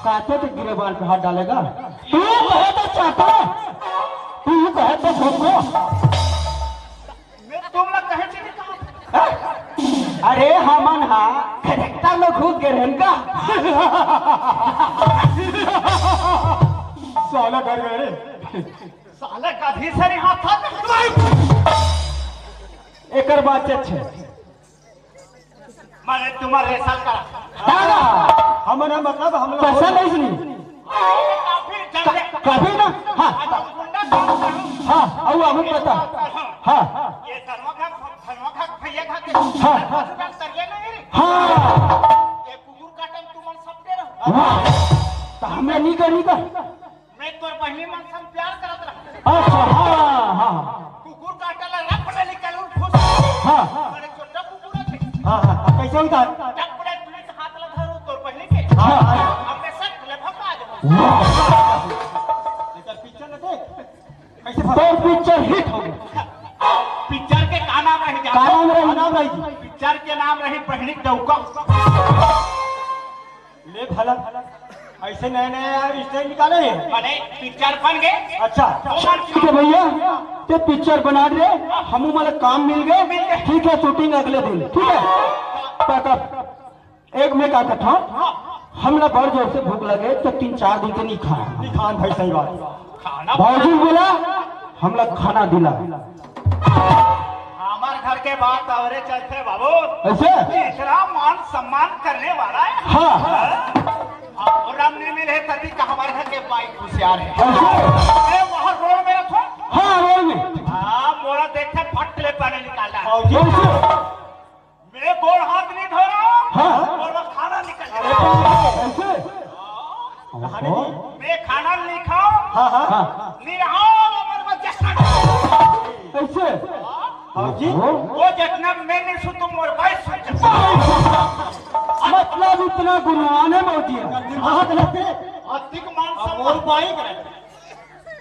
काटे तो गिरेबान पे हाथ डालेगा। तू कहे तो चाटा, तू कहे तो भोंको। मैं तुम लोग कहे चले कहाँ? अरे हमन हा करेक्टर में घुस गए रहन का। साला डर गए रे। साला गधी सरी हाथ था। एकर बात अच्छे। माने तुम्हारे साथ का। दादा, हमन मतलब हम लोग पसंद है इसलिए। कभी ना, हाँ। हाँ। वो अभी पता। हाँ। ये धनवा का, धनवा का भैया का के हाँ। हॉस्पिटल कर ले नहीं रे। हाँ। ये कुकुर काटन तुमन सब दे रहो। वाह। तो हमने नहीं करी का। मैं तोर बहिनी मन संग प्यार करत रहा। अच्छा, हाँ, हाँ। कुकुर काटला रख ले निकल उठ खुश। हाँ। बड़े छोटा कुकुर है। हाँ, हाँ। अब कैसे उतार? टप ले तू हाथ ला धरो तोर बहिनी के। हाँ, हाँ। अब मैं सट ले भगा दे। वाह। ऐसा पिक्चर देखे? कैसे तोर पिक्चर हिट हो गया। पिक्चर के का नाम रही? का नाम रही? का नाम रही? पिक्चर के नाम रही बहिनी डौका। ले भला, ऐसे नए नए यार स्टाइल निकाले हैं। अरे पिक्चर बन गए। अच्छा। तो बन ठीक है भैया, ते पिक्चर बना रहे, हमू मला काम मिल गए। ठीक है, शूटिंग अगले दिन, ठीक है। पैकअप। एक मैं का कथा, हमला बड़ जोर से भूख लगे तो तीन चार दिन के नहीं खाए। नहीं खान भाई, सही बात। खाना भौजी बोला, हमला खाना दिला। हमार घर के बात अवरे चलते बाबू। ऐसे? इतना मान सम्मान करने वाला है। हाँ। और राम नहीं मिले तभी का हमारे घर के बाइक होशियार है। ऐसे? मैं वहाँ रोड में रखो। हाँ, रोड में। हाँ, मोड़ा देखते फट ले पानी निकाला। और ये ऐसे? मैं गोड़ हाथ नहीं धो रहा हूँ। हाँ। और वो खाना निकल गया। ऐसे? खाने की? मैं खाना नहीं खाऊं। हाँ, हाँ। हाँ। नहीं रहा हूँ, हमारे पास जश्न। ऐसे? हाँ जी। वो जितना मैं नहीं सुन, तुम और भाई सुन। मतलब इतना गुणवान है मौजी। हाथ लगते। अधिक मान सम्मान। और भाई करे।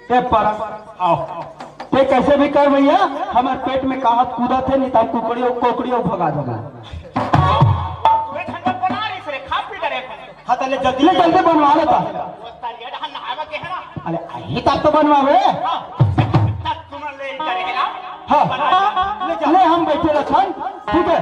ते पर आओ। ते कैसे भी कर भैया, हमारे पेट में काहत कूदत है, नहीं तो हम कुकड़ी और कोकड़ी और भगा देगा। तुम्हें झंडा बना रही सरे, खा पी डरे। हाँ, तले जल्दी ले, जल्दी बनवा लेता। वो तरिया डहा नहावा के है ना? अरे, अही तक तो बनवावे। हाँ, तब तुम ले करेगा। हाँ। बना ले। ले, हम बैठे रखन, ठीक है।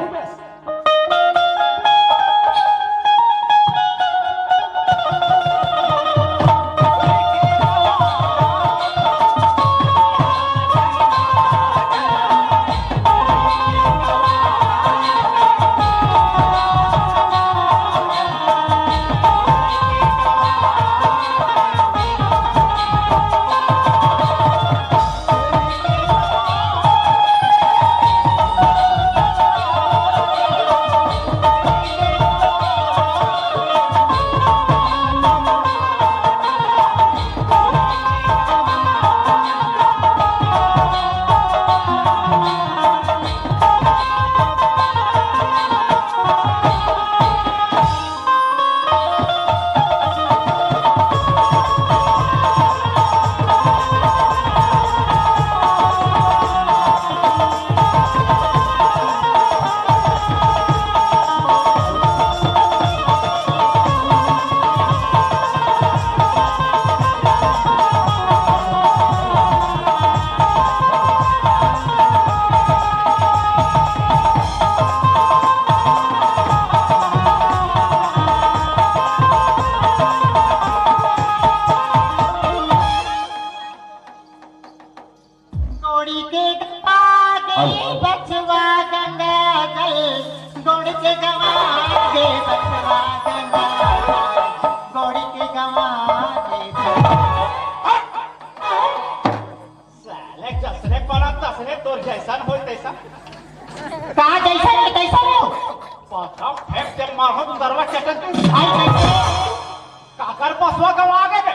गोड़ी के गवा गे बचवा गंगा जल, गोड़ी के गवा गे बचवा गंगा जल, गोड़ी के गवा गे बचवा। साले जसने पड़ा तसने तोर जैसन होय तैसन। का जैसन है, तैसन हो? पथरा फेंक के मारो तो दरवा चटक दे। आई कैसे? काकर बसवा गवा गे बे?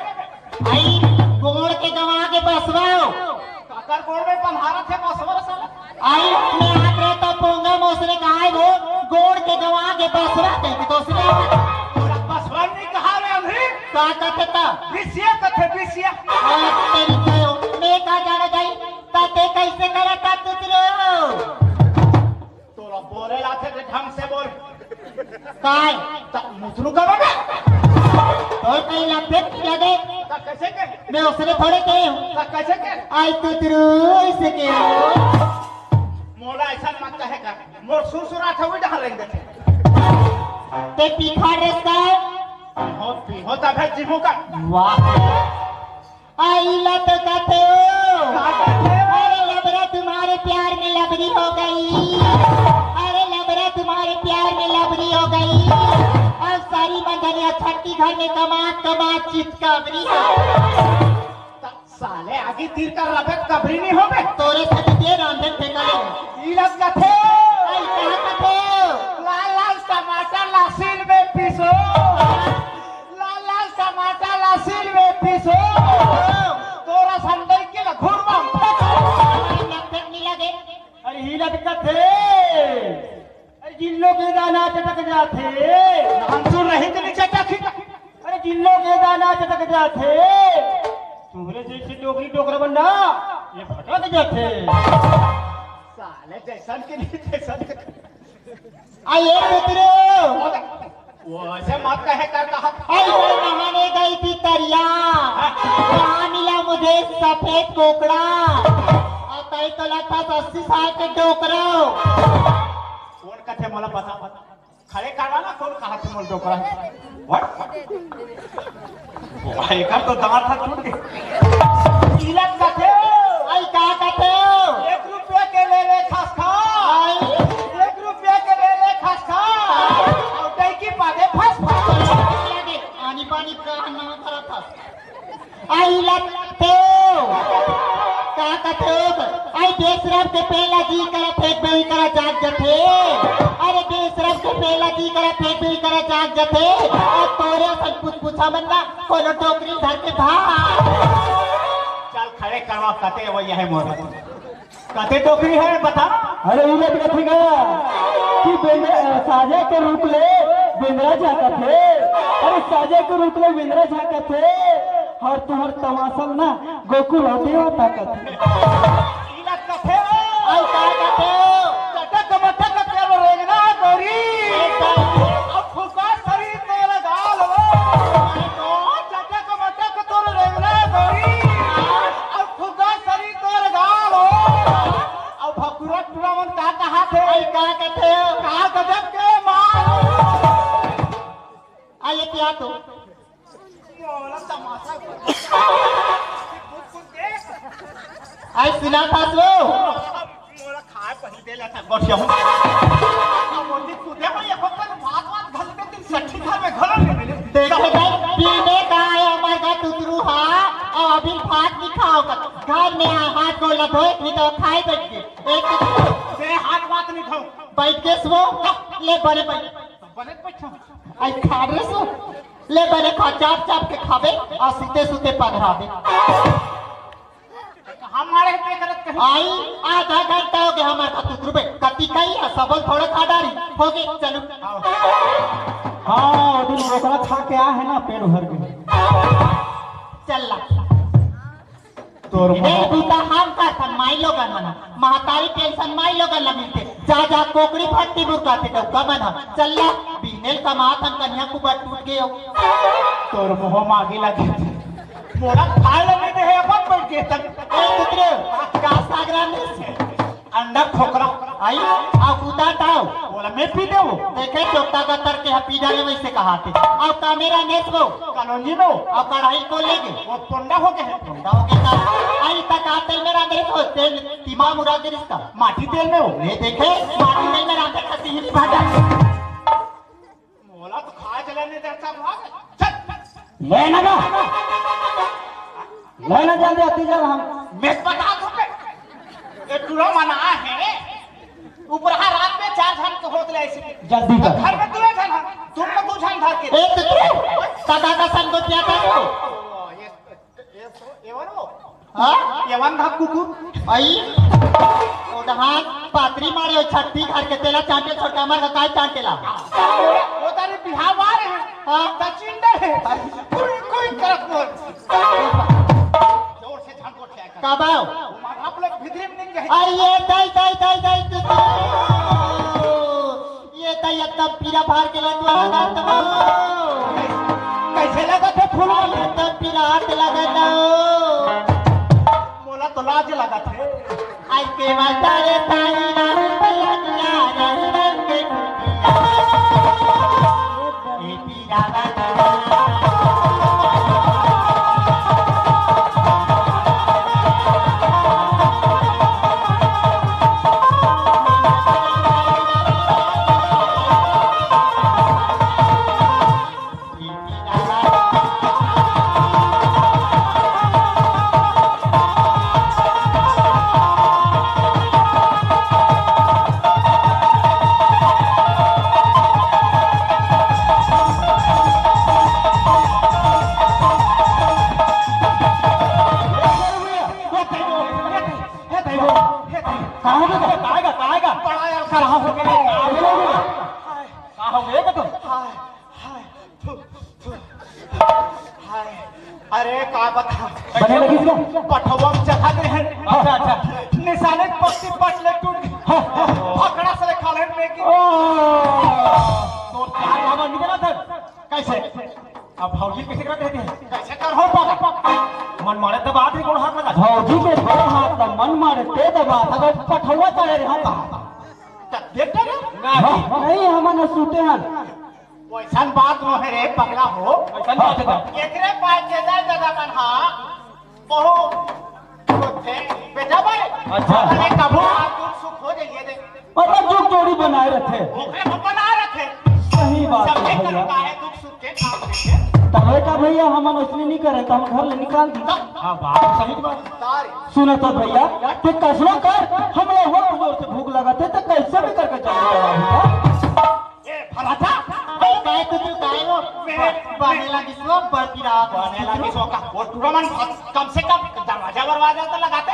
आई गोड़ के गवा के बसवा हो। काकर गोड़ में बंधारा थे बसवा रे साला। आई मैं हाथ रे तो पोंगा मोसरे कहाय वो गोड़ के गवा के बसवा दे के दोसरे। तोरा बसवा नहीं कहा रे अभी? का कथे ता? बिसिया कथे बिसिया। और तेरी कहो, मैं का जाना जाई? ता ते कैसे करा ता तुतरो? तोरा बोले लाथे ते ढंग से बोल। काय? त मुसरू का बना। तोर कहीं लपेट किया दे। त कैसे के? मैं उसने थोड़े के हूँ। त कैसे के? आई तो तेरू इसे के हूँ। मोला ऐसा मत कहे कर। मोर सुरसुरा था वही डहा लेंगे थे। ते पीखा ड्रेस का है? हो पी, हो तब है जिमू का। वाह। आइला तो कहते हो। अरे लबरा तुम्हारे प्यार में लबरी हो गई। अरे लबरा तुम्हारे प्यार में लबरी हो गई। और सारी मंझनिया छट्टी घर में कमात कमात चितकबरी हो गई। साले आगी तीर कर रबे कबरी नहीं होबे। तोरे से भी तेल आंधे फेंका ले। ई लग कथे। आई कहाँ कथे? लाल लाल टमाटर लासील में पीसो। लाल लाल टमाटर लासील में पीसो। तोरा संदई के ला घुरवा में फेंको। लग फेंक नहीं लगे। अरे ही लग कथे। अरे जिल्लो के दाना चटक जाथे। हम तो रही तो नहीं चटक ही। अरे जिल्लो के दाना चटक जाथे। तुहरे जैसे डोकरी डोकरा बंदा ये भटक जाथे। साले जैसन के नहीं जैसन के। आ ये पुत्र। वो ऐसे मत कहे कर कहा। आई वो नहाने गई थी तरिया। वहाँ मिला मुझे सफेद कोकड़ा। और कई तो लगता अस्सी साल के डोकरा। कौन कथे मोला बता, बता। खड़े करवा ना, कौन कहा थे मोल डोकरा? What? वाह, एकर तो दांत ह टूट गे। ई लग कथे। आई का कथे? एक रुपया के ले ले खस खा। आई। एक रुपया के ले ले खस खा। और टैकी पादे फस फस। आनी पानी का ना करत हस। आई लगते हो। का कथे हो? आई बेशरम के पेला जी करा फेंक बेई करा जाग जथे। अरे बेशरम के पेला जी करा फेंक बेई करा जाग जथे। और तोरे असन कुछ पूछा मन ना, कोनो टोकरी धर के भाग। चल खड़े करवा कथे वो यह मोर। कते टोकरी है बता। अरे उलट कथी का कि बेंद्रा, साजा के रूप ले बेंद्रा झांकत हे। अरे साजा के रूप ले बेंद्रा झांकत हे। और तुहर तमासल ना गोकुल होते हो ताकत हे। इला कथे। आई का कथे? चटक मटक तेल रेंगना गोरी। अब फुका सरी तेल गाल हो। चटक मटक तोर रेंगना गोरी। अब फुका सरी तोर गाल हो। अब भकुरा टुरा मन का कहा थे? आई का कथे? का गजब के माल। आ ये क्या तो? मोला तमाशा कर। आई सुना था सो। मोला खाए पहले दे लेता गोठिया हूँ। अब मोटी कूदे में ये होकर भात वात घर के दिन सच्ची घर में घर ले मिले। देखे भाई, पीने का है हमारे का तुतरू हा, और अभी भात नहीं खाओगा। घर में आ, हाथ गोड़ ला धोए, नहीं तो खाए बैठ के। एक तो मैं हाथ बात नहीं खाऊं। बैठ के सो, ले बड़े बैठ। बने बैठा। आई खा रहे सो, ले बड़े खा, चाप चाप के खाबे, और सुते सुते पधराबे। हमारे पे गलत कहीं। आई आधा घंटा हो गया हमारे साथ उतरबे, कति कही है, सबल थोड़ा खा डारी, हो गए, चलो। हाँ, वो दिन ओकरा खा के आ है ना, पेट भर के। चल ला। तोर नहीं, मोह। बूता हम का था, माई लोगन मन, महतारी पेंशन माई लोगन ला मिलते, जा, जा, कोकड़ी फट्टी बुरकाते डौका मन ह, चल ला, बीनेल कमात हम कन्या कुबर टूट गए हो। तोर मोह मागी लगे। मोला खाए ला नहीं दे है, अपन बैठ के तक। ए, पुत्र, का सागरा नहीं से? अंडा खोखरा। आई, आ कूदा ताव। बोला, मैं पी देवो। देखे, चोटा का तर के हा पी डाले वैसे कहा थे। अब का मेरा नेस वो। कॉलोनी में वो। अब कढ़ाई को ले गए। वो पोंडा हो गए है। पोंडा हो गया का? आई तक आ तेल मेरा नेस वो। तेल तिमा मुरा गिरिस का। माटी तेल में वो। ये देखे, माटी तेल में रांधे खाती ही नहीं भाजा। मोला तो खाए चले नहीं देता भाग। चल। ले ना बा। ले ना जल्दी अति जल हम। मैं बता दूं बे। ये टूरा मना है। ऊपर हा रात में चार झन के होत ले ऐसे। जल्दी कर। घर में दो झन हम। तुम लोग दो झन धर के। ए, तो तू, सदा का संग को क्या कर रहे हो? ओ, ये, ये, ये वो ना। हाँ? ये वन भाग कुकुर। आई? ओ डहान पात्री मारे हो छट्टी घर के तेला चांटे छोटा मार का काय चांटेला? वो तारे बिहाव आ रहे हैं। हाँ? दक्षिण दे। कोई, कोई तरफ बोल। जोर से झंडो ठेका। का बाव? वो मार आप लोग भितरी में नहीं गए। आई ये दाई, दाई, दाई, दाई, तू, तू। ये तो एकदम पीला फाड़ के लग रहा है, तो कैसे लगा थे फूल? एकदम पीला हाथ लगा दो। मोला तो लाज लगा थे। आई के माता रे ताई नाम पे लगिया, नाम पे टूटिया। ये पीला लगा। हाय, हाय, थू, थू, हाय। अरे, का बता? बने लगिस का? पठवा में चढ़ा दे हैं। अच्छा, अच्छा। निशाने पट्टी पट ले टूट गई। हाँ, हाँ। पकड़ा से खा ले में की। ओ, तो चार धावा निकला था। कैसे? अब भौजी कैसे करत रहते हैं? कैसे कर हो पापा? मन मारे तो बात ही कोण हाथ लगा। भौजी के थोड़ा हाथ था, मन मारे ते दबा था, तो पठवा चढ़े रहा था। तब देखते ना? नहीं, हमन सूते हन। वैसन बात नो है रे पगला हो। वैसन बात है। एकरे पास ज्यादा ज्यादा मन हा बहु होथे। बेटा भाई, अच्छा। अरे कभू आप दुख सुख हो जाइए दे। मतलब जो जोड़ी बनाए रखे। ओकरे में बनाए रखे। सही बात है सबके भैया। करता है दुख सुख के काम देखे। तबे का भैया हमन उसने नहीं करे तो हम घर ले निकाल दी। हाँ, बात सही बात। तारे। सुन तो भैया, तू कसनो कर, हम लोग बहुत जोर से भूख लगा थे तो कैसे भी करके चल रहा है। ए, भला जा। अरे, काय तो तू काय हो? मैं बाने लागिस वो, बरती रात। बाने लागिस वो का? वो टूरा मन कम से कम दरवाजा वरवाजा तो लगाते।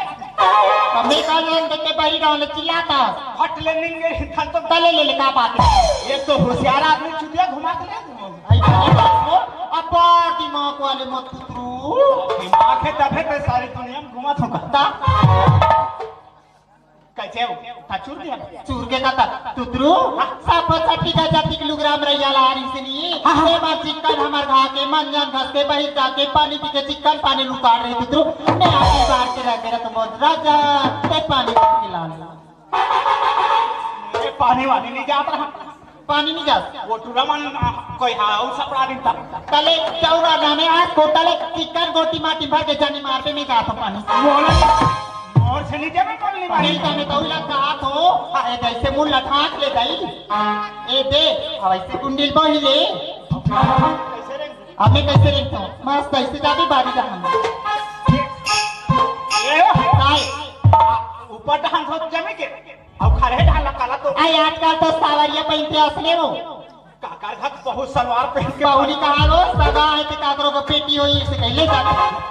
कमी का लोन देते बही गाँव ले चिल्लाता। फट ले निंगे, धन तो तले ले ले, का बात है? एक तो होशियार आदमी चुतिया घुमा के ले। आई बाने लागिस वो, अब बार दिमाग वाले मत उतरू। दिमाग है तबे तो सारी दुनिया में घुमा थोका। ता? कैसे हो? ता चूर दिया? चूर के का ता? तुतरू? हाँ। साफा साटी का जाति के लुगरा में रहिया ला रही से नहीं। हाँ, हाँ। ते बार चिक्कन हमार घा के, मन जान घस के, बहिर जा के, पानी पी के चिक्कन पानी लुटाड़ रही तुतरू। मैं आके बाहर के रह के रह तुम राजा, ते पानी पी के ला ले। ये पानी वानी नहीं जात रहा। पानी नहीं जात। वो टूरा मन, आ, कोई हा, उस अपना दिन तक। तले चौरा नामे आज को तले चिक्कन गोटी माटी भर के जानी मार पे मैं जात हूँ पानी। मोर, मोर से नीचे में बोलनी मारी। नहीं जाने तो उला कहा तो, अरे जैसे मुंह लठाक ले गई। ए दे, अब ऐसे कुंडिल बही ले। कैसे रे? अबे कैसे रेंगथव? मस्त ऐसे जाबे बारी डहन। ए, काय? ऊपर डहन हो जमे के। अउ खड़े डहन ला काला तो। आई आजकल तो सावरिया पहिनथे असने वो। काकर घर बहुत सलवार पहन के बहुली कहा लो, सगा है कि काकरो को पेटी होई, इसे कहले जाते।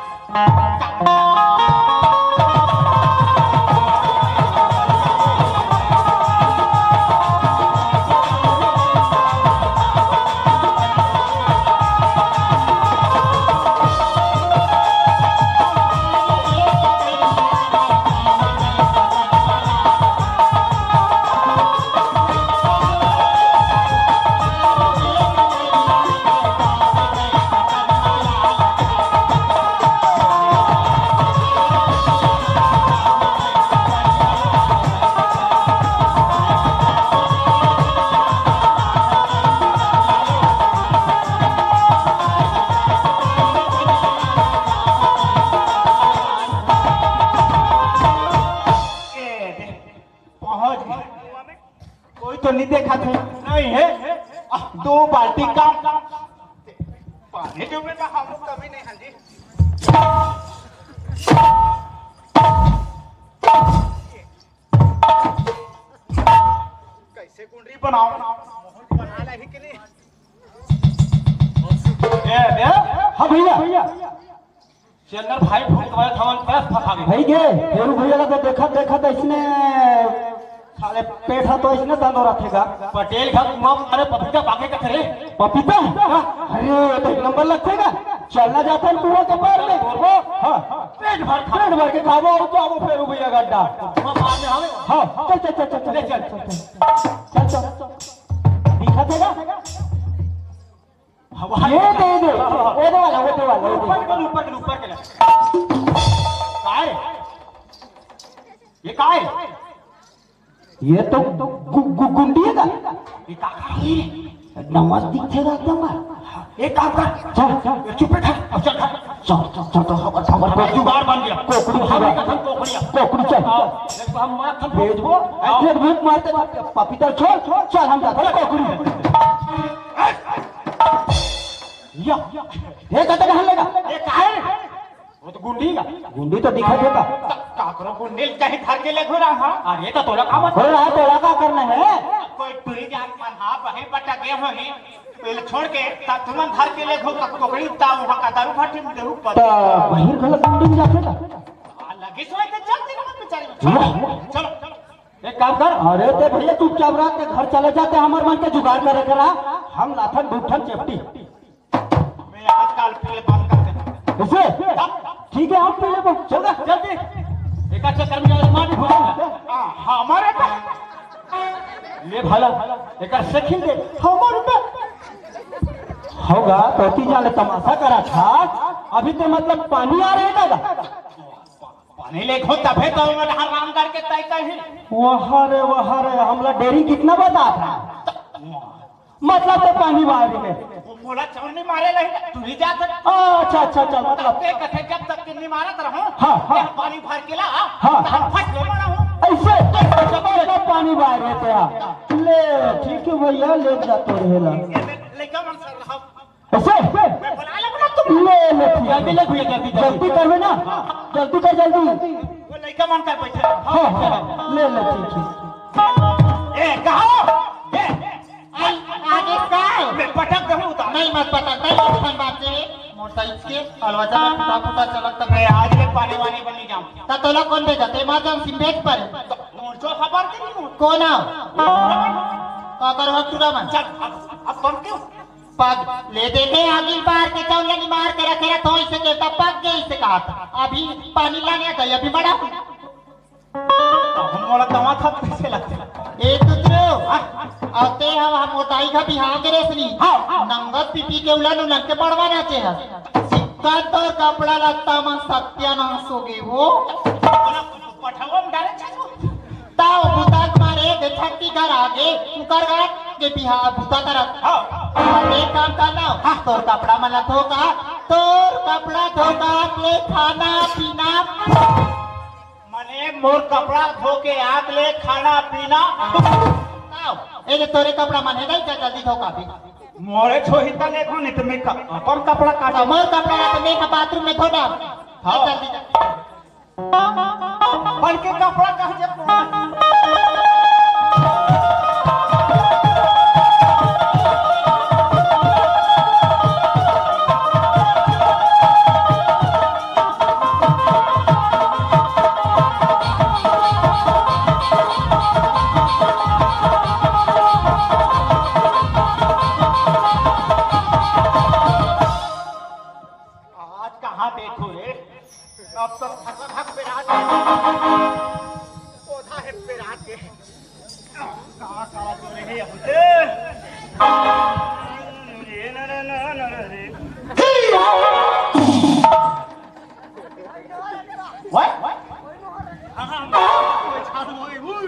पहुंच गए। कोई तो नहीं देखा थे। नहीं है। आ, दो बाल्टी का पानी डूबे का हम लोग कभी नहीं, हाँ जी। कैसे कुंडरी बनाओ? बना ला ही कि नहीं? ए, ए, हाँ भैया। चंदर भाई भूत वाले थवन तरस फंसा गए। भाई गे, फेरू भैया ला तो देखत, देखत इसने साले पेट हा तो इसने तंदो रखेगा। पटेल घर कुआं मारे पपीता पाके का करे। पपीता? हाँ। अरे, ये तो एक नंबर लगतेगा। चलना जाता है कुआं के पार में। हाँ। पेट भर खा। पेट भर के खाबो और तो आबो फेरू भैया गड्ढा। कुआं पार में हमें। हाँ, चल, चल, चल, चल, चल, ले चल। चल, चल। चल, चल। दिखा देगा? हवा ये दे दे। वो दे वाला, वो दे वाला, वो दे। ऊपर के, ऊपर के, ऊपर के ले। काय? ये काय? ये तो गु-, गु-, गुंडी है का? ये का कर रही है? नवा दिखेगा एकदम। एक काम कर। चल, चल। ये चुप बैठा। अब चल, चल। चल, चल, चल, तो खबर, खबर। अब जुगाड़ बन गया। कोकड़ी हम जुगाड़। कथन कोकड़िया। कोकड़ी चल। आओ। देख, हम मार थन भेजबो। आओ। ऐसे भूख मारते मारते पपीता छोड़, छोड़, चल, हम जाते हैं कोकड़ी। या, ये कते कहाँ लेगा? ये काहे? वो तो गुंडी का। गुंडी तो दिखा देता। त-, काकरो गुंडी कहीं धर के ले घुरा, हाँ? अरे, तो तोला का मतलब? हो रहा है, तोला का करना है? कोई टुरी जान मन, हाँ, बहे बटा गए हो ही। पहले छोड़ के, त तुमन धर के ले घो, क-, कोकड़ी उताओ, वहाँ का दारू भाटी में देहू पर। तो बहिर गलत गुंडी में जाते का? आ, लगी सोए तो चल देना मत बेचारी में। वाह, वाह। चलो, चलो। एक काम कर। अरे ते भैया चुपचाप रह, ते घर चले जाते, हमर मन के जुगाड़ करे करा। हम लाथन दू ठन चेपटी। मैं आजकल पी ले बंद कर देना। कैसे? ठीक है, हम पी लेबो। चल ना, जल्दी। एक अच्छा कर्म जाओ, मार भी भूलूंगा। हाँ, हमारे पे। ले भाला, एक सेकंड दे। हमारे पे। होगा, तो तीजा ले तमाशा करा था। अभी तो मतलब पानी आ रहे दादा। पानी लेखो तभे तो मैं हराम करके तय कही। वाह रे, वाह रे, हमला डेरी कितना बता था। मतलब तो पानी बाहर में। मोला चौनी मारे नहीं, तू ही जा सकता। अच्छा, अच्छा, अच्छा, मतलब। ते कथे जब तक कि नहीं मारत रहो, हाँ, हाँ। ते पानी भर के ला, हाँ, तब हाँ। फट ले बड़ा हूँ। ऐसे? जब तक पानी बाहर रहते हैं। ले, ठीक है भैया, ले जा तो रहेला। लइका मन सर रहा। ऐसे? मैं बुला ले, बुला तुम। ले, ले, ठीक है। जल्दी ले भैया, जल्दी, जल्दी। गलती करबे ना, गलती कर जल्दी। वो लइका मन कर बैठे। हाँ, हाँ, ले, ले, ठीक है। ए, कहाँ? ए, आई, आगे का? मैं पटक दूँ उतार। नहीं, मत पटक, नहीं, एक ठन बात जे, मोर साइज के, अलवा चलत, पुता पुता चलत, तब मैं आज के पानी वानी बनी जाऊँ। ता तोला कौन भेजा? ते मार जाऊँ, सिम भेज पर। तो मोर जो खबर के नहीं हो। कौन आओ? का करवा टूरा मन? चल, अब, अब बन क्यों? पग ले देखे आगी बार के चौलनी मार के रखे रहे, थोई से केवता पग गई से कहा था। अभी पानी लाने आता है, अभी बड़ा। तो हम मोला दवा था कैसे लगते? ए तुतरो, अते हम, हम मोटाई का बिहाव के रेसनी। हाँ, हाँ। नंगत पीपी के उलन उलन के बड़वा नाचे है। सिक्का तोर कपड़ा लत्ता मन सत्यानाश हो गई वो। पठावा में डाले चाचू। ताव बुता के मारे दे छट्टी घर आगे, उकर घर के बिहाव बुता करत। हाँ। और एक काम करना, हाँ। तोर कपड़ा मन ला धो का, तोर कपड़ा धो का ले खाना पीना। मने मोर कपड़ा धो के आग ले खाना पीना। ताव, ए दे तोरे कपड़ा मन हे नहीं, जा जल्दी धो का भी। मोरे छोही का देखो नहीं तो मैं क-, अपन कपड़ा काट। मोर कपड़ा ना तो मैं का बाथरूम में धो डाल। हाँ। जल्दी जा। बल्कि कपड़ा कहाँ से आज कहाँ देखो रे? अब तो फसलक बेरा के, पौधा हे बेरा के। का करा तो रहे अब से? ये ना, ना, ना, ना रे। वाह, वाह। हाँ, हाँ, कोई छान होई, हुई।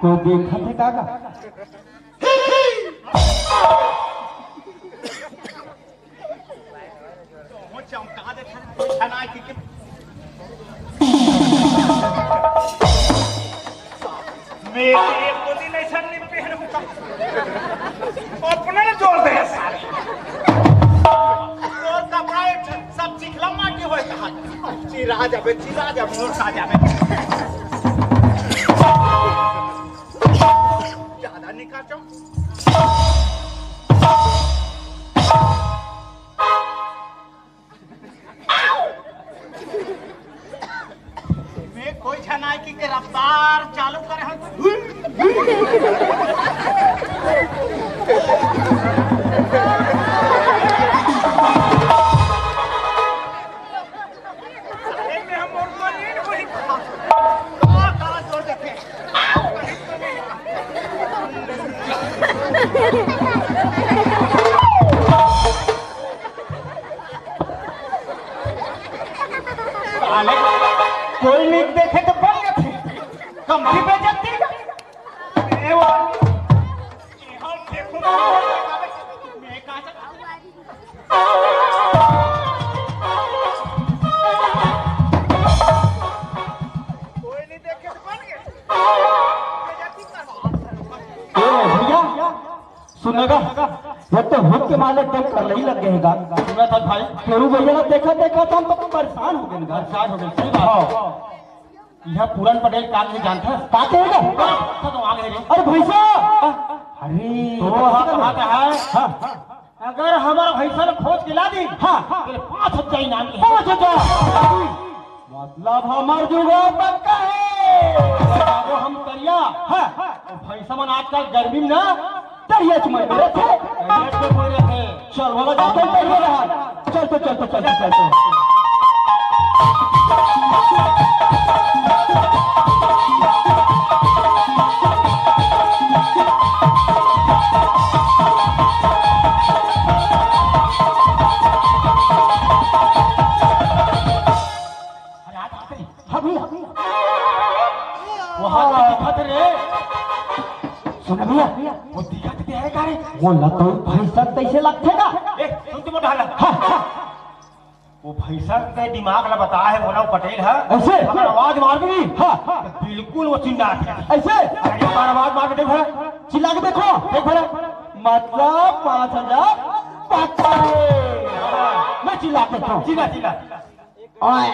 कोई देखत हे का का? वो चमका दे, छना की, की। मेरे एक दो दिन ऐसा नहीं पहनूंगा। अपने ने जोर दे सारे। और कपड़ा एक सब चिखला माटी होए कहा। चिरा जाबे, चिरा जाबे, और खा जाबे। ज्यादा निकाचो। मैं कोई झनाई की के रफ्तार चालू करे हूँ। साले, कोई नहीं देखे तो बन जाते। कम की बेइज्जती। ए वो, ए हम देखो, मैं कहाँ से कोई नहीं देखे तो बन गए। ए भैया, सुनेगा? ये तो हुक के मारे एकदम करलई लग गए गा। सुना था भाई। तेरू भैया ना देखा, देखा तो हम तो परेशान हो गए गा। परेशान हो गए, सही बात। हाँ। यह पूरन पटेल काम नहीं जानता। का कहेगा? तो आगे रे। अरे भैसा। अरे। तो हाँ, कहाँ पे है? हाँ। अगर हमारा भैसा ने खोज के ला दी, हाँ। तो पाँच हजार इनाम है। पाँच हजार। मतलब हमार जुगाड़ पक्का है। वो हम करिया। हाँ। तो भैसा मन आजकल गर्मी में ना तरिया च मर रथे। चल, वाला जा, चल, चल, चल, चल, चल, चल, चल, चल। हाँ भैया। वहाँ तो दिखत रे। सुन भैया। वो दिखत दे है का रे? वो लतऊ भैंसा तैसे लगथे का? ए, सुन तो मोटा ला। हाँ, हाँ। वो भैंसा के दिमाग ला बता है, वो ना पटेल है। ऐसे? अगर आवाज मार दी, हाँ, हाँ। तो बिल्कुल वो चिल्ला के। ऐसे? अरे एक बार आवाज मार के देख भला। चिल्ला के देखो। देख भला। मतलब पाँच हजार पक्का रे। मैं चिल्ला के देखो। चिल्ला, चिल्ला। ओए।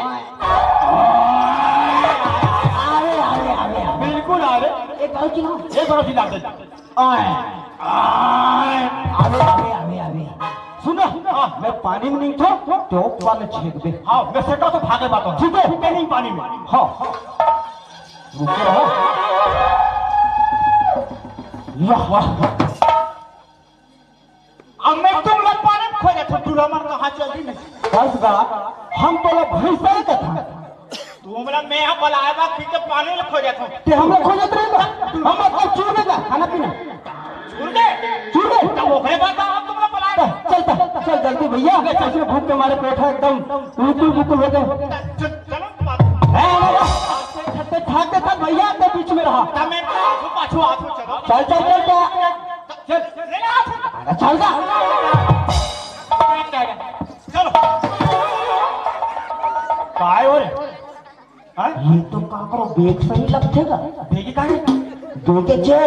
आवे, आवे, आवे, आवे। बिल्कुल आवे। एक बार चिल्लाओ। एक बार चिल्ला दे। ओए। ओए। आवे, आवे, आवे, आवे। सुन ना, हाँ। मैं पानी में नहीं था, तो ऊपर ले छेक दे। हाँ, मैं सेटा तो भागे बात हो। ठीक है। मैं नहीं पानी में। हाँ। रुको, हाँ। वाह, वाह। अब मैं तुम लोग पानी में खो जाता हूँ, टूरा मन कहाँ चल रही नहीं। बस बा, हम तो लोग भैंसा ही कथा। तुम लोग मैं यहाँ बुलाए बा, फिर तो पानी में खो जाता हूँ। ते हम लोग खो जाते रहे बा। हम लोग अब चूर देगा, खाना पीना। चूर दे? चूर दे? तब ओकरे बाद हम तुम लोग बुलाए बा। चल, चल, चल, जल्दी भैया, सच में भूख के मारे पेट है एकदम उलकुल बुकुल हो गए। चल, चलो, बात। है, है, है। ते भाग के था भैया, ते बीच में रहा। तब मैं पाछू, पाछू हाथ में चलो। चल, चल, चल, चल। चल, ले ला हाथ। अरे चल जा। चलो। काय हो रे? हाँ? ये तो काकरो बेग सही लगथे का? बेगी काहे? बेगे जे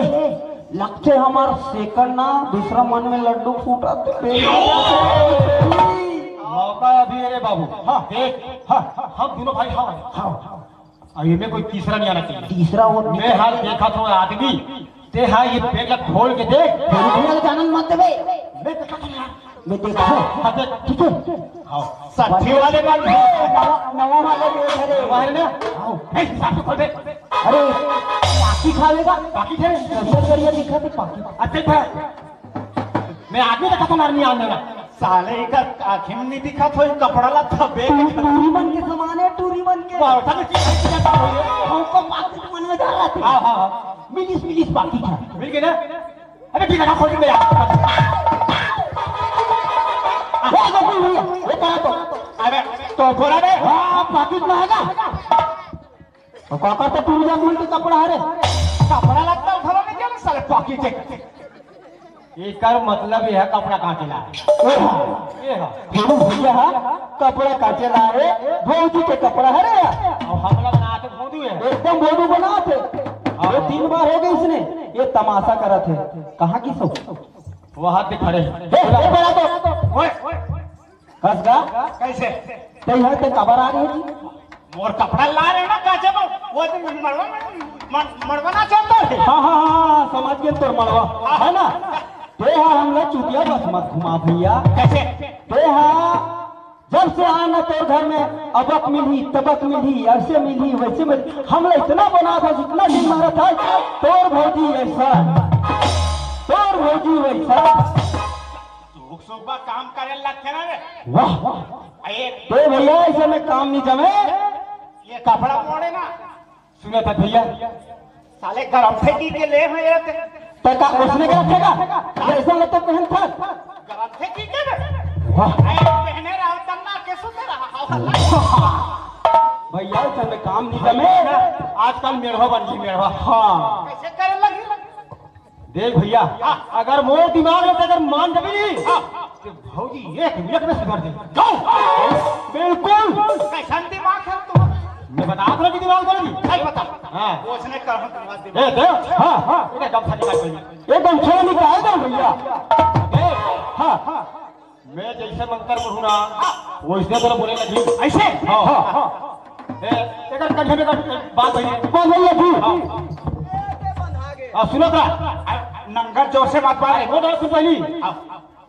लगथे हमार सेकंड ना, दूसरा मन में लड्डू फूटा तो बेग। मौका अभी है रे बाबू। हाँ। देख, हाँ, हम दोनों भाई हाँ। हाँ। अउ एमे कोई तीसरा नहीं आना चाहिए। तीसरा वो मैं हाल देखा था आदमी, ते हा ये पेट ला खोल के देख। रुपया ला जानन मत देवे। मैं देखा था यार। मैं देखा। हाँ, देख। ठीक है। हाँ। सच्ची वाले का नवा, नवा वाले में है रे। वाले ना? हाँ। ए, हिसाब से खोल दे। अरे, पाकी खावेगा? पाकी थे? करिया, करिया दिखा थे पाकी। अच्छा, अच्छा। मैं आदमी देखा था, आदमी आने ना। साले का आँखी में नहीं दिखा, तो कपड़ा ला थबे। टू-, टूरी मन के समान है, टूरी मन के। बारह साल की लड़की का हो गया। हमको पाकिट मन में डाल रहा था। हाँ, हाँ, हाँ। मिलिस, मिलिस पाकिट है। मिल गए ना? अरे, बिना खोल के मेरा। ए, गलती हुई है। ये कहा तो? अरे, तो बोला रे। हाँ, पाकिट में है ना? अउ काकर तो टूरी जात मन के कपड़ा हरे। कपड़ा लगता उठावा नहीं क्या साले पाकिट है। एकर मतलब ये है कपड़ा काटे ला। ए हा। ए हा। भोलू भैया हा, कपड़ा काटे ला रे, भौजी के कपड़ा हरे। अउ हमला बनाते भोंदू है। एकदम भोलू बनाते। हाँ। ये तीन बार हो गए इसने, ये तमाशा करत है। कहाँ की सो? वहाँ पे खड़े हैं। ए, ए, बड़ा तो। ओए, ओए। कस गा? कैसे? तै है, तै काबर आ रहे जी? मोर कपड़ा ला रहे ना, काचे को? वो दिन मड़वा में, मड़-, मड़वा ना चलता है। हाँ, हाँ, हाँ, हाँ, समझ गए तोर मड़वा, हाँ। है ना? ते हा हमला चुतिया बस मत घुमा भैया। कैसे? ते हा जब से आना तोर घर में अबक मिलही, तबक मिलही, ऐसे मिलही, वैसे मिलही, हमला इतना बना था, जितना दिन मारा था, तोर भौजी ऐसा, तोर भौजी वैसा। सुख सुख बा काम करे लगथे ना रे। वाह, वाह। ए, तो भैया, ऐसे में काम नहीं जमे। ये कपड़ा मोड़े ना। सुना था भैया। साले गरम फेंकी के ले हैं ये ते। तो का उसने क्या रखेगा? ये ऐसा लगता पहन था। गरम फेंकी के रे। वाह। ए, पहने रहो, तन्ना के सुते रहा। भैया, ऐसे में काम नहीं जमे। आजकल मेढ़वा बन गई, मेढ़वा। हाँ। कैसे करे लगी? देख भैया, हाँ। अगर मोर दिमाग में अगर मान जाबे नी, हाँ। तो भौजी एक मिनट में सुधर जाही। बिल्कुल। कैसन दिमाग है तुम्हारा? मैं बता दूं कि दिमाग बन गई। सही बता। हाँ। उसने कहा तुम्हारा दिमाग। ए, दे। हाँ, हाँ। इधर गमछा निकाल पहले। ये गमछा निकाल दो भैया। देख। हाँ, हाँ। मैं जैसे मंतर पढ़ू ना, वैसे तोला बोले लगी। ऐसे? हाँ। हाँ, हाँ। ए, एकर कंठे में कर, बात भई। बात भई लगी। हाँ। आ, सुनो तो। आ, नंगर जोर से बात मारे। वो बात सुन पहली। हाँ।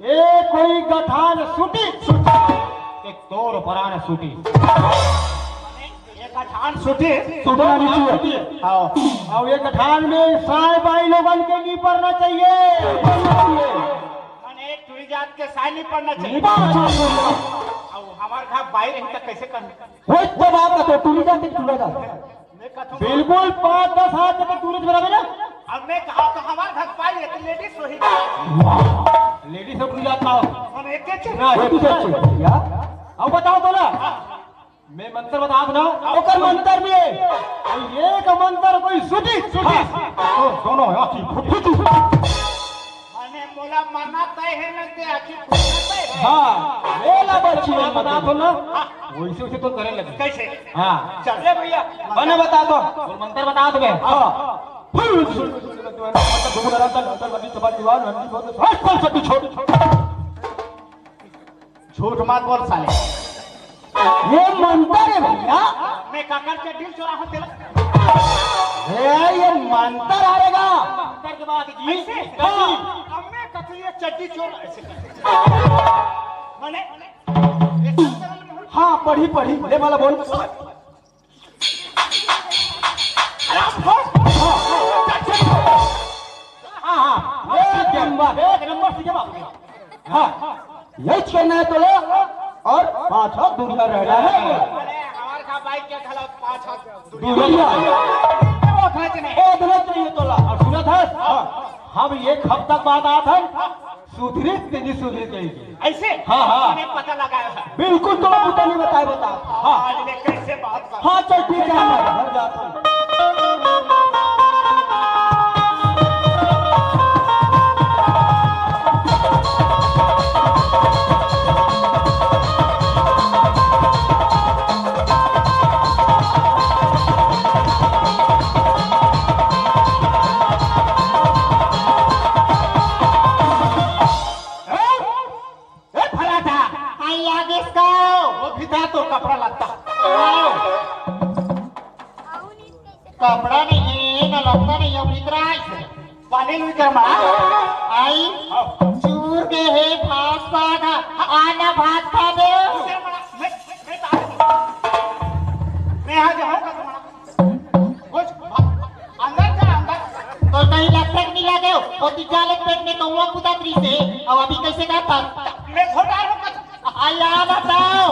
ए कोई गठान सूटी। एक तोर परान सूटी। एक गठान सूती। सूती नहीं चाहिए। हाँ। अउ ये गठान में साय बाई लोगन के नहीं पड़ना चाहिए। माने टूरी जात के साय नहीं पड़ना चाहिए। नहीं पड़ना चाहिए। अउ हमार घर बाई रही त कैसे कर? कोई तो बात ना, तो टूरी जात के टूरा जात। मैं कथूँ बिल्कुल पाँच दस हाथ तक टूरे बराबर ना। अब मैं कहा तो हमार घर बाई है, तो लेडीज वही। लेडीज सब टूरी जात का हो। हम एक एक ना, ये कुछ अच्छे यार। अब बताओ तो ना। मैं मंत्र बतात ना, ओकर मंत्र में। अउ एक मंत्र कोई सुटी, सुटी। हाँ। तो दोनों आँखी फुटी। माने मोला मरना तय है ना, ते आँखी फुटना तय है। हाँ, मेला बच्ची मंत्र बतात ना। वैसे वैसे तो करे लगे। कैसे? हाँ। चल। ले भैया। बने बतात। और मंत्र बतात मैं। हाँ। छोड़। झूठ मत बोल साले। ये मंत्र है भैया। मैं काकर चड्डी चोरा हूँ तेरा। ए, ये मंत्र आएगा। मंत्र के बाद जी। ऐसे? हाँ। अब मैं कथी ये चड्डी चोर ऐसे कर। माने, ये सब करल में हाँ, पढ़ी, पढ़ी। ले वाला बोल। अरे, आप हो? हाँ, हाँ। हाँ, हाँ। एक नंबर, एक नंबर से जवाब दिया। हाँ, यही कहना है तो लो और पाछा दूरिया रहना है। अरे, हमार का बाइक के घला पाछा दूरिया। दूरिया। वो खींच नहीं। ओ, दूरिया चाहिए तो ला। और सुना था? हाँ। हम एक हफ्ता बाद आत हन, सुधरी तेजी सुधरी कही। ऐसे? हाँ, हाँ। हमें पता लगा है। बिल्कुल, तो बुता नहीं बताए, बता। हाँ। आज मैं कैसे बात कर हाँ, चल ठीक है, मैं घर जाता हूँ। ए, फराटा। आई आ गिस का? वो भी था तो कपड़ा लत्ता। कपड़ा नहीं है, ना लत्ता नहीं है, भीतर आइस। पानी लुई कर मारा। आई। हाँ। चूर के है भात पाना, आना भात खा दे। मैं, मैं, मैं आ जाऊँ का तुम्हारा? घुस, अंदर जा, अंदर। तो कहीं लगता कि नहीं लगे हो? और तीजा ले पेट में कौवा कूदा तरी से, और अभी कैसे का था? मैं थोड़ा रुक। आ, या बताओ।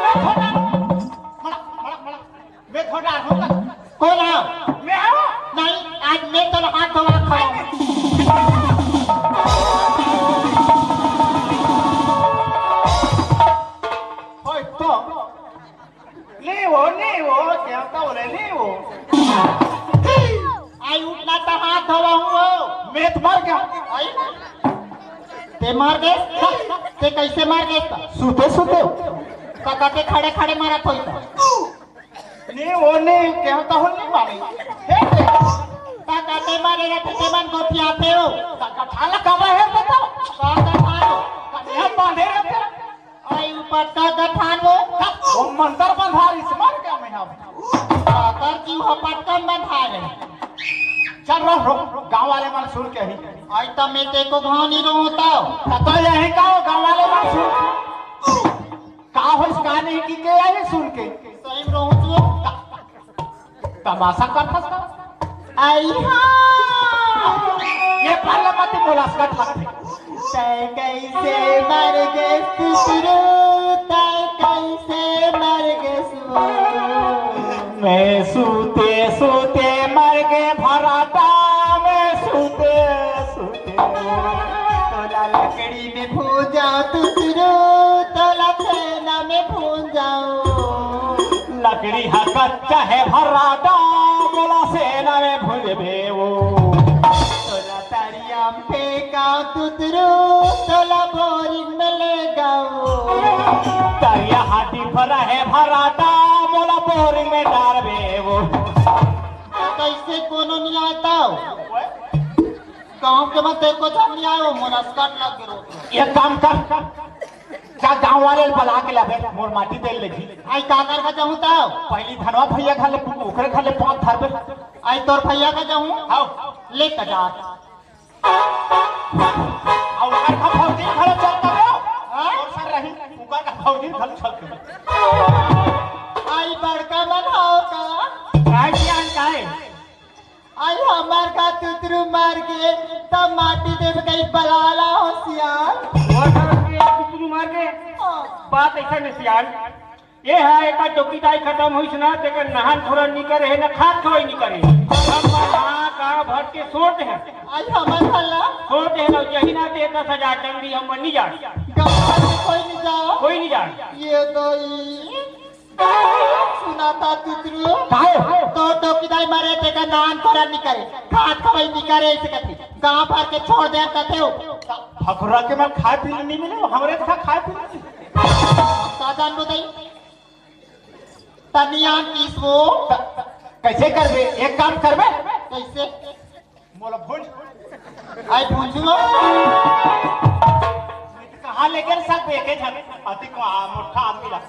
मैं थोड़ा, मड़ा, मड़ा, मड़ा। मैं थोड़ा रुक। कौन है? मैं हूँ। नहीं, आज मैं तो हाथ धोवा खाऊं। ओए, तो नहीं वो, नहीं वो, क्या होता बोले, नहीं वो। आई उठना तो हाथ धोवा हूँ वो। मैं तो मर गया। आई? ते मर गए? ते कैसे मर गए? सूते, सूते। तो कहते खड़े, खड़े मरत होई तो। नहीं वो, नहीं, क्या होता हो, नहीं मानी। हे, तो कहते मरे रहते, ते मन गोठियाते हो। तो कथा लगा है, बताओ। कौन कथा हो? कन्या बांधे रहते। आई ऊपर का गठान वो। वो मंत्र बंधारी से मर गया मैं अब। काकर जी हो पटकन बंधा रहे। चल रो, रो, गांव वाले मन सुन के ही। आई तब मैं ते को घाव नहीं रहूं तो। तो यही कहो, गांव वाले मन सुन। का होइस का नहीं की के यही सुन के। सही में रहूं तू। तमाशा करथस का? आई हाँ। ये पार्ला मत बोला, स्कट लगथे। तै कैसे मर गे सुतरू, तै कैसे मर गे सुतरू। मैं सूते सूते मर गे भराटा, मैं सूते सूते। तोला लकड़ी में भूंजा तुतरू, तोला छेना में भूंजाओ। लकड़ी हा कच्चा है भर्राटा, मोला सेना में भुंजबे वो। तोला तरिया में फेंकाओ तुतरू, तोला बोरिंग में लेगाओ। तरिया हा डिफरा है भर्राटा, मोला बोरिंग में डारबे वो। कैसे कोनो नहीं आता हो? गांव के मन तेरे को जब नहीं आयो, मोला स्कट लग के रोक लो। एक काम कर, जा गांव वाले ल बला के लाबे, मोर माटी दे लेगी। आई काकर का जाहूं तब? पहली धनवा भैया घर ले, ओकरे घर ले पांव धरबे। आई तोर भैया का जाहूं? हां। ले त जा। आ ओकर का भौजी घलो चल तबे। हां? और सर रही, ओकर का भौजी घलो चल तबे। आई बड़का कई बलाला हो सियान। और साला के कुतरू मार के। हाँ। बात ऐसा नहीं सियान। ये है, एकर चौकीदारी खत्म होइस ना, तेकर नहान खोरन निकर हे ना, खात खवाई निकर हे। हम हाँ, गाँव भर के सोच है। आज हमर घर ला। सोच है ना, यही ना ते दस हजार दंडी हम नहीं जान। गाँव भर के कोई नहीं जाओ। कोई नहीं जान। ये तो ई सुना था तुतरू। काहे? तो चौकीदारी मारे, तेकर नहान खोरन निकर हे, खात खवाई निकर हे, ऐसे करके गाँव भर के छोड़ दे कहते हो। भकुरा के मैं खाए पीने नहीं मिले, हमरे था खाए पीने नहीं। का जान बताई? तनियान किस वो? त-, त-, कैसे करबे? एक काम करबे? कैसे? मोला भूंज। आई भूंजू। कहाँ लेके सकबे? एके झन अति को आ, मोटा आदमी ला।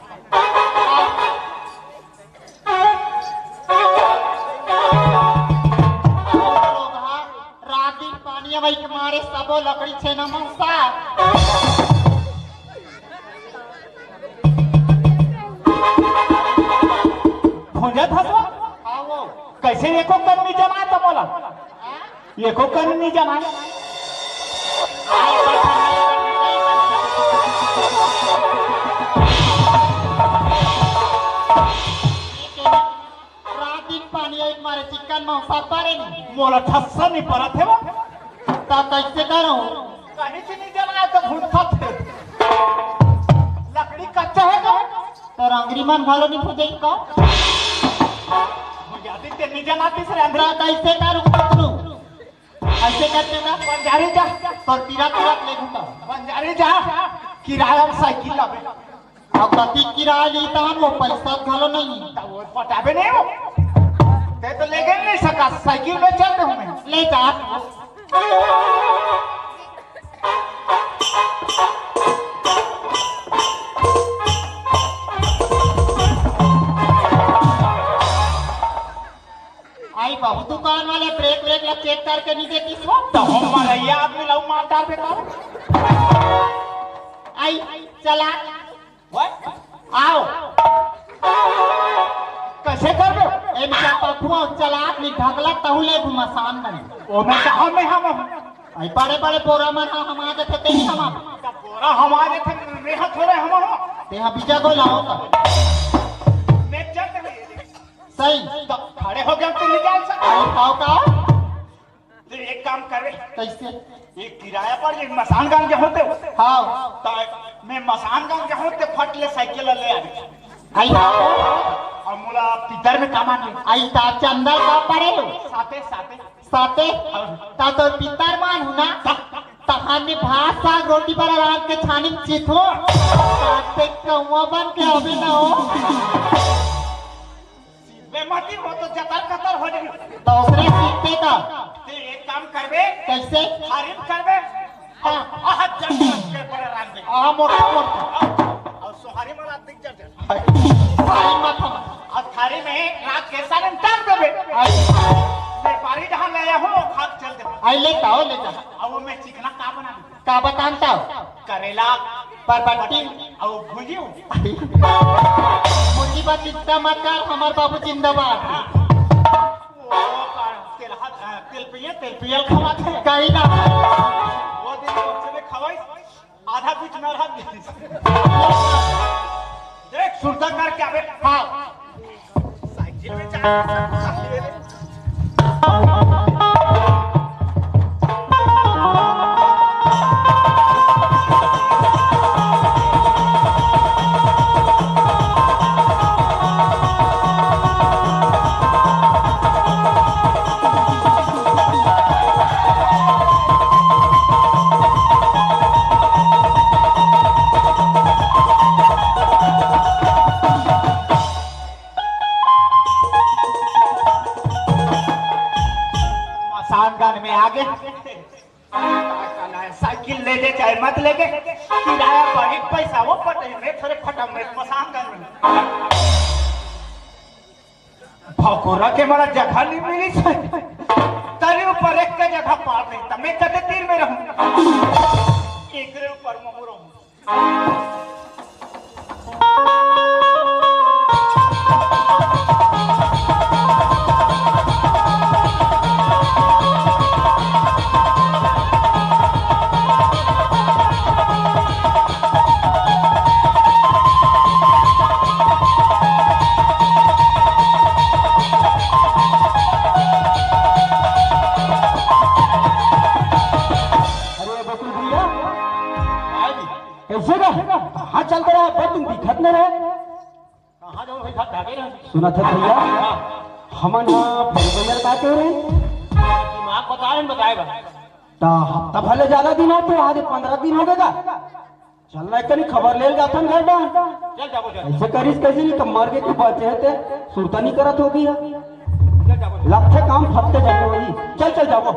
रात दिन पानी अवई के मारे सबो लकड़ी छेना मंसा। भूंजत हस? हाँ वो। कैसे एको कन नहीं जमाय त मोला? हाँ? एको कन नहीं जमाय। रात दिन पानी एक मारे चिकन में सफर नहीं। मोला ठस्सा नहीं परत हे वो। त कैसे करो? कहीं से नहीं जमाय त भूंजत हे। लकड़ी कच्चा है का? तो रंगरी मन घलो नहीं भूंजे का? भुंजाती ते नहीं जनाती से अंदर। त कैसे करूँ पकड़ू? ऐसे करते ना? बंजारी जा। तो तीरा तीरा ले घूमता। बंजारी जा। किराया में साइकिल लावे। अब कति किराया ली तहन वो पैसा घलो नहीं। त वो पटाबे नहीं हो। ते तो ले गए नहीं सका, साइकिल में चल दे हमें। ले जा। आई बहुत दुकान वाले ब्रेक ब्रेक ला चेक करके नहीं देती सो। तो हम मरैया आदमी लाऊ मार डाल बेटा। आई चला। आओ। कैसे कर दो? ए मिटा पखुआ चला आदमी ढकला तहु ले घुमा सामने। ओ मैं कहा मैं हम। आई बड़े बड़े बोरा मन हा हम आ जाते तेरी हम। बोरा हम आ जाते मैं हा थोड़े हम हो। ते हा बीजा को लाओ का। मैं चल रही। सही। तो खड़े हो गए तो नहीं जा सकते। अरे खाओ का? तो एक काम करे। कैसे? ये किराया पर ये मसान गांव के होते हो। हाँ। तो मैं मसान गांव के होते फट ले साइकिल ले आ। आई। और मोला पितर में काम आने। आई ता चंदल का परे हो। साथे, साथे। साथे। हाँ। ता तो पितर मान हूँ ना। हाँ। तहाने भात साग रोटी पर रात के छानी चित हो। साथे कौवा बन के अभी ना हो। मैं मती हो तो जतर कतर हो जाई। दूसरे सीखते का। ते एक काम करबे। कैसे? हारिम करबे। हाँ। आह, जल्दी के बड़े रांधे। आह, मोटा, मोटा। और सोहारी में रात दिख जाते। हाय। हाय माथा। और थारी में रात के सारे टांग देबे। हाय। मैं बारी जहाँ ले आया हूँ, खाक चल दे। आई ले जाओ, ले जाओ। अब वो मैं चिकना का बना दूँ? का बतान त? करेला, बरबट्टी। अउ भुजियो। मुसीबत चिंता मत कर, हमार बाबू जिंदाबाद। ओ, का, तेल हाथ, अ, तेल पिए, तेल पियल खवाथे। कहीं ना। वो दिन बच्चे ने खवाई, आधा कुछ ना रहा। देख, सुरता करके अबे। हाँ। मसान गन में आगे। साइकिल ले दे चाहे मत ले दे, किराया बढ़ी पैसा वो पटे में थोड़े खत्म में मसान गन में। भकोरा के मला जगह नहीं मिली से। तरी ऊपर एक के जगह पार नहीं, त मैं कते तीर में रहूं। एकरे ऊपर महू रहूं। कैसे रहे? कहाँ चल रहा है? बड़ दिन दिखत नहीं रहे। कहाँ जाऊँ भाई साहब, जाके रहे। सुना था भैया, हाँ। हमन ह फेर बजर का कह रहे? दिमाग बता रहे, बताए बा। ता हफ्ता भले ज्यादा दिन हो तो आज पंद्रह दिन हो गए का? चल रहा है, कनी खबर ले जाथन घर डाहर। चल जाबो, चल। ऐसे करिस कैसे नहीं, कब मर के तू बचे है ते सुरता नहीं करत होगी है। चल जाबो। लगथे काम फत्ते जाने वही। चल, चल जाबो।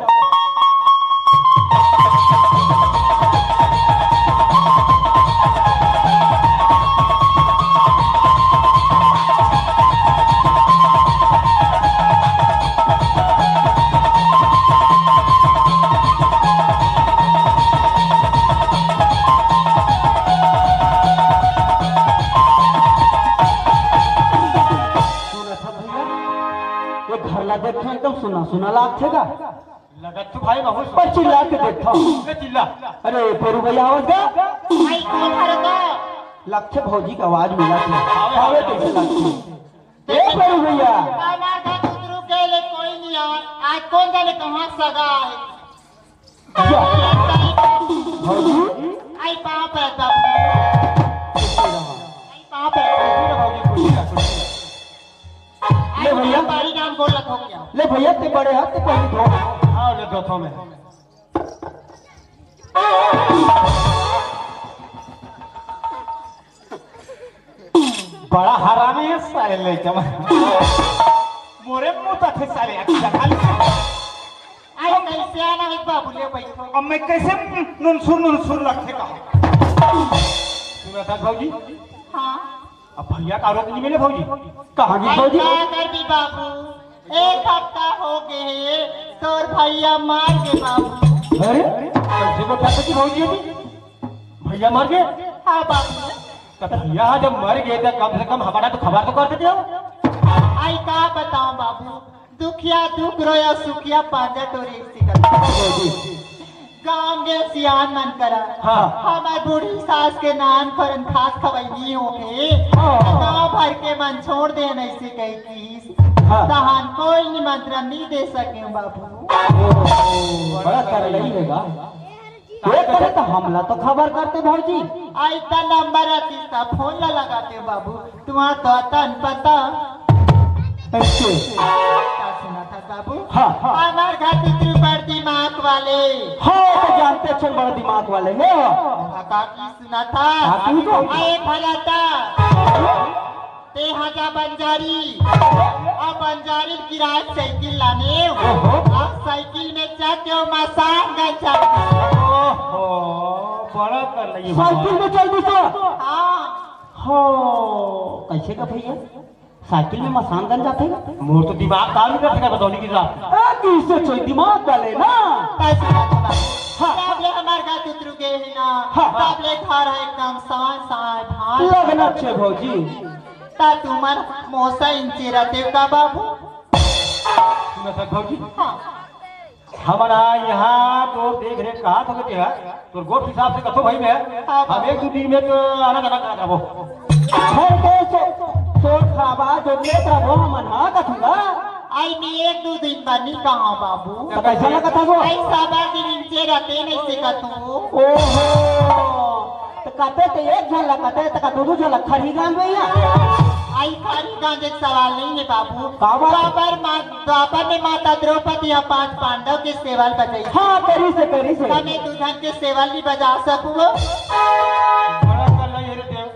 सुना था भैया, ये घर ला देखो, एकदम सुना सुना लागथे गा। लगत तो भाई बहुत पर चिल्ला के देखता हूँ। चिल्ला। अरे फेरू भैया, आवाज गा। भाई, कौन हरे तो? लगथे भौजी का आवाज मिला था। आवे कैसे लगथे? ए फेरू भैया। हमार घर उतरू के ले कोई नहीं आवा। आज कौन जाने कहाँ सगा है। या। भौजी। आई पाँव पे दब। आई पाँव पे। खुशी रह भौजी, खुशी रह, खुशी रह। ले भैया। बारी नाम बोल रखो क्या? ले भैया, ते बड़े हाथ ते पहले धो। हाँ, ले धो, धो मैं। बड़ा हरामी है साले लइका मन। मोरे मुंह तक है साले, अच्छा खाली। आई कैसे आना है बाबू, ले बैठो। अब मैं कैसे नुनसुर नुनसुर लगथे कहा? सुना था भौजी? हाँ। अब भैया का आरोप नहीं मिले भौजी। कहाँ गई भौजी? का करबी बाबू, एक हफ्ता हो गए है, तोर भैया मार के बाबू। अरे, कैसे बता सकी भौजी अभी? भैया मर गए? हाँ बाबू। तो भैया जब मर गए तो कम से कम हमारा तो खबर तो कर देते हो। आई का बताऊं बाबू, दुखिया दुख रोया, सुखिया पांजा टोरे एक सिकल। भौजी। गांव के सियान मन करा। हाँ। हमार बूढ़ी सास के नान करन खास खवैनी होके। हाँ। गांव भर के मन छोड़ दे ऐसे कही की। हाँ। तहान कोई निमंत्रण नहीं दे सके बाबू। बड़ा कर रही है गा। ये करे तो हमला तो खबर करते भौजी। आई त नंबर आती त फोन ला लगाते बाबू। तुम्हारा तो तन पता। अच्छा। का सुना था बाबू? हाँ, हाँ। हमार घर तीसरी ऊपर दिमाग वाले। हाँ, तो जानते अच्छे बड़ा दिमाग वाले हैं। हाँ, काकी सुना था। काकी तो? आए भला था। ते हजा बंजारी। अब बंजारी किराए साइकिल लाने। ओहो। अब साइकिल में जाके वो मसान गंज जाके। ओहो, बड़ा कर लगी साइकिल में चल दी तो? हाँ। हो, कैसे का भैया? साइकिल में मसान गंज जाथे का? मोर तो दिमाग काम नहीं करथे का, बतौनी की रात। आ, किसे चोई दिमाग वाले ना? कैसे बात बा? हाँ। तब ले हमार गात उतरू गए है ना? हाँ। तब ले घर है एकदम साय साय भाई। लगना छे भौजी। ता तुमन मोसा इंचे रहते का बाबू? सुना था भौजी? हाँ। हमन ह यहाँ तोर देख रेख कहा थोके तेहा, तोर गोठ हिसाब से कथो भाई मैं, हाँ। हम एक दू दिन में तो आना जाना करत रहो। घर के सो-, सोच खाबा जो लेत रहो हमन ह कथूंगा। आई मैं एक दू दिन बर नहीं कहा बाबू। तो कैसे ना कथा वो? आई साबा दिन इंचे रहते नहीं से कथूं। ओहो। त कते ते एक झन ला कते, त का दू दू झन ला खरही गांज भैया? आई खरही गांजे के सवाल नहीं है बाबू। का बात? द्वापर मा-, द्वापर में माता द्रौपदी ह पांच पांडव के सेवल बजाई। हाँ, करी से, करी से। त मैं दू झन के सेवल नहीं बजा सकूं। बड़ा कर नहीं है रे देव।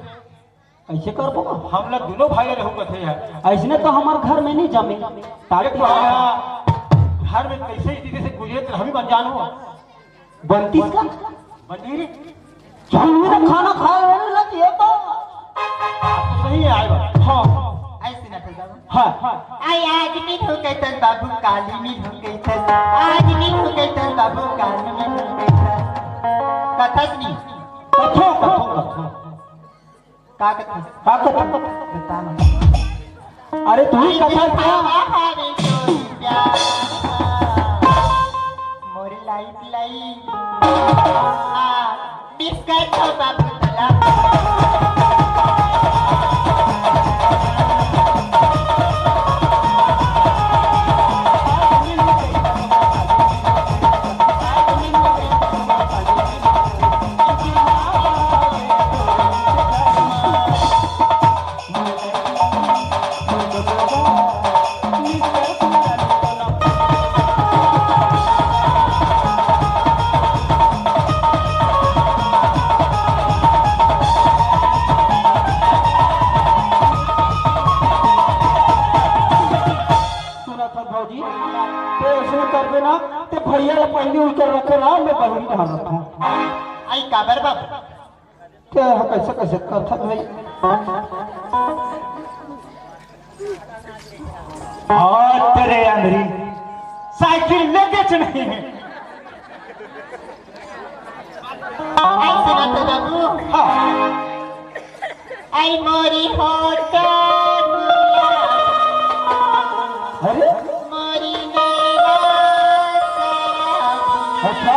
कैसे करबो? हम लोग दोनों भाई रहू कथे यार। ऐसने तो हमार घर में नहीं जमे। ताकि देख तो हमारा घर में कैसे ही दीदी से गुजरे तो हम ही बन जानो। बनतीस का? बनी रे। झुलमी तो खाना खा रहे हैं ना, ये तो। आप तो सही है, आए बात। हाँ। ऐसे ना फैलाओ। हाँ। आई आज मिल हो गए तन बाबू, काली मिल हो गए तन। आज मिल हो गए तन बाबू, काली मिल हो गए तन। कथस नहीं। कथो, कथो, कथो। का कथा? का कथा? बता ना। अरे तू ही कथा बता। मोरी लाइफ लाइन। हाँ, बिस्किट हो बाबू तला। आई काबर बाबू? क्या है, कैसे कैसे करथन भाई? हाँ, तेरे अंधरी साइकिल लेके चले हैं। ऐसे ना तो बाबू। हाँ। आई मोरी होटल। अरे? मोरी नैना। अच्छा।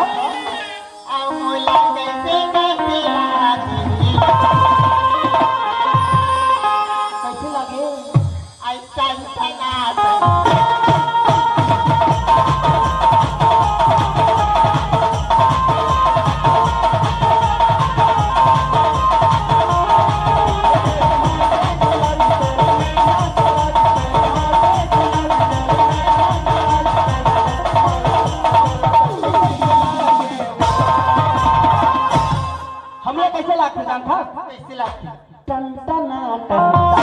अउ मोला कइसे कइसे लागे। कइसे लागे? अइसन सनातन। हमला कइसे लागथे जानथस? कइसे लागथे? टन टना टन टन।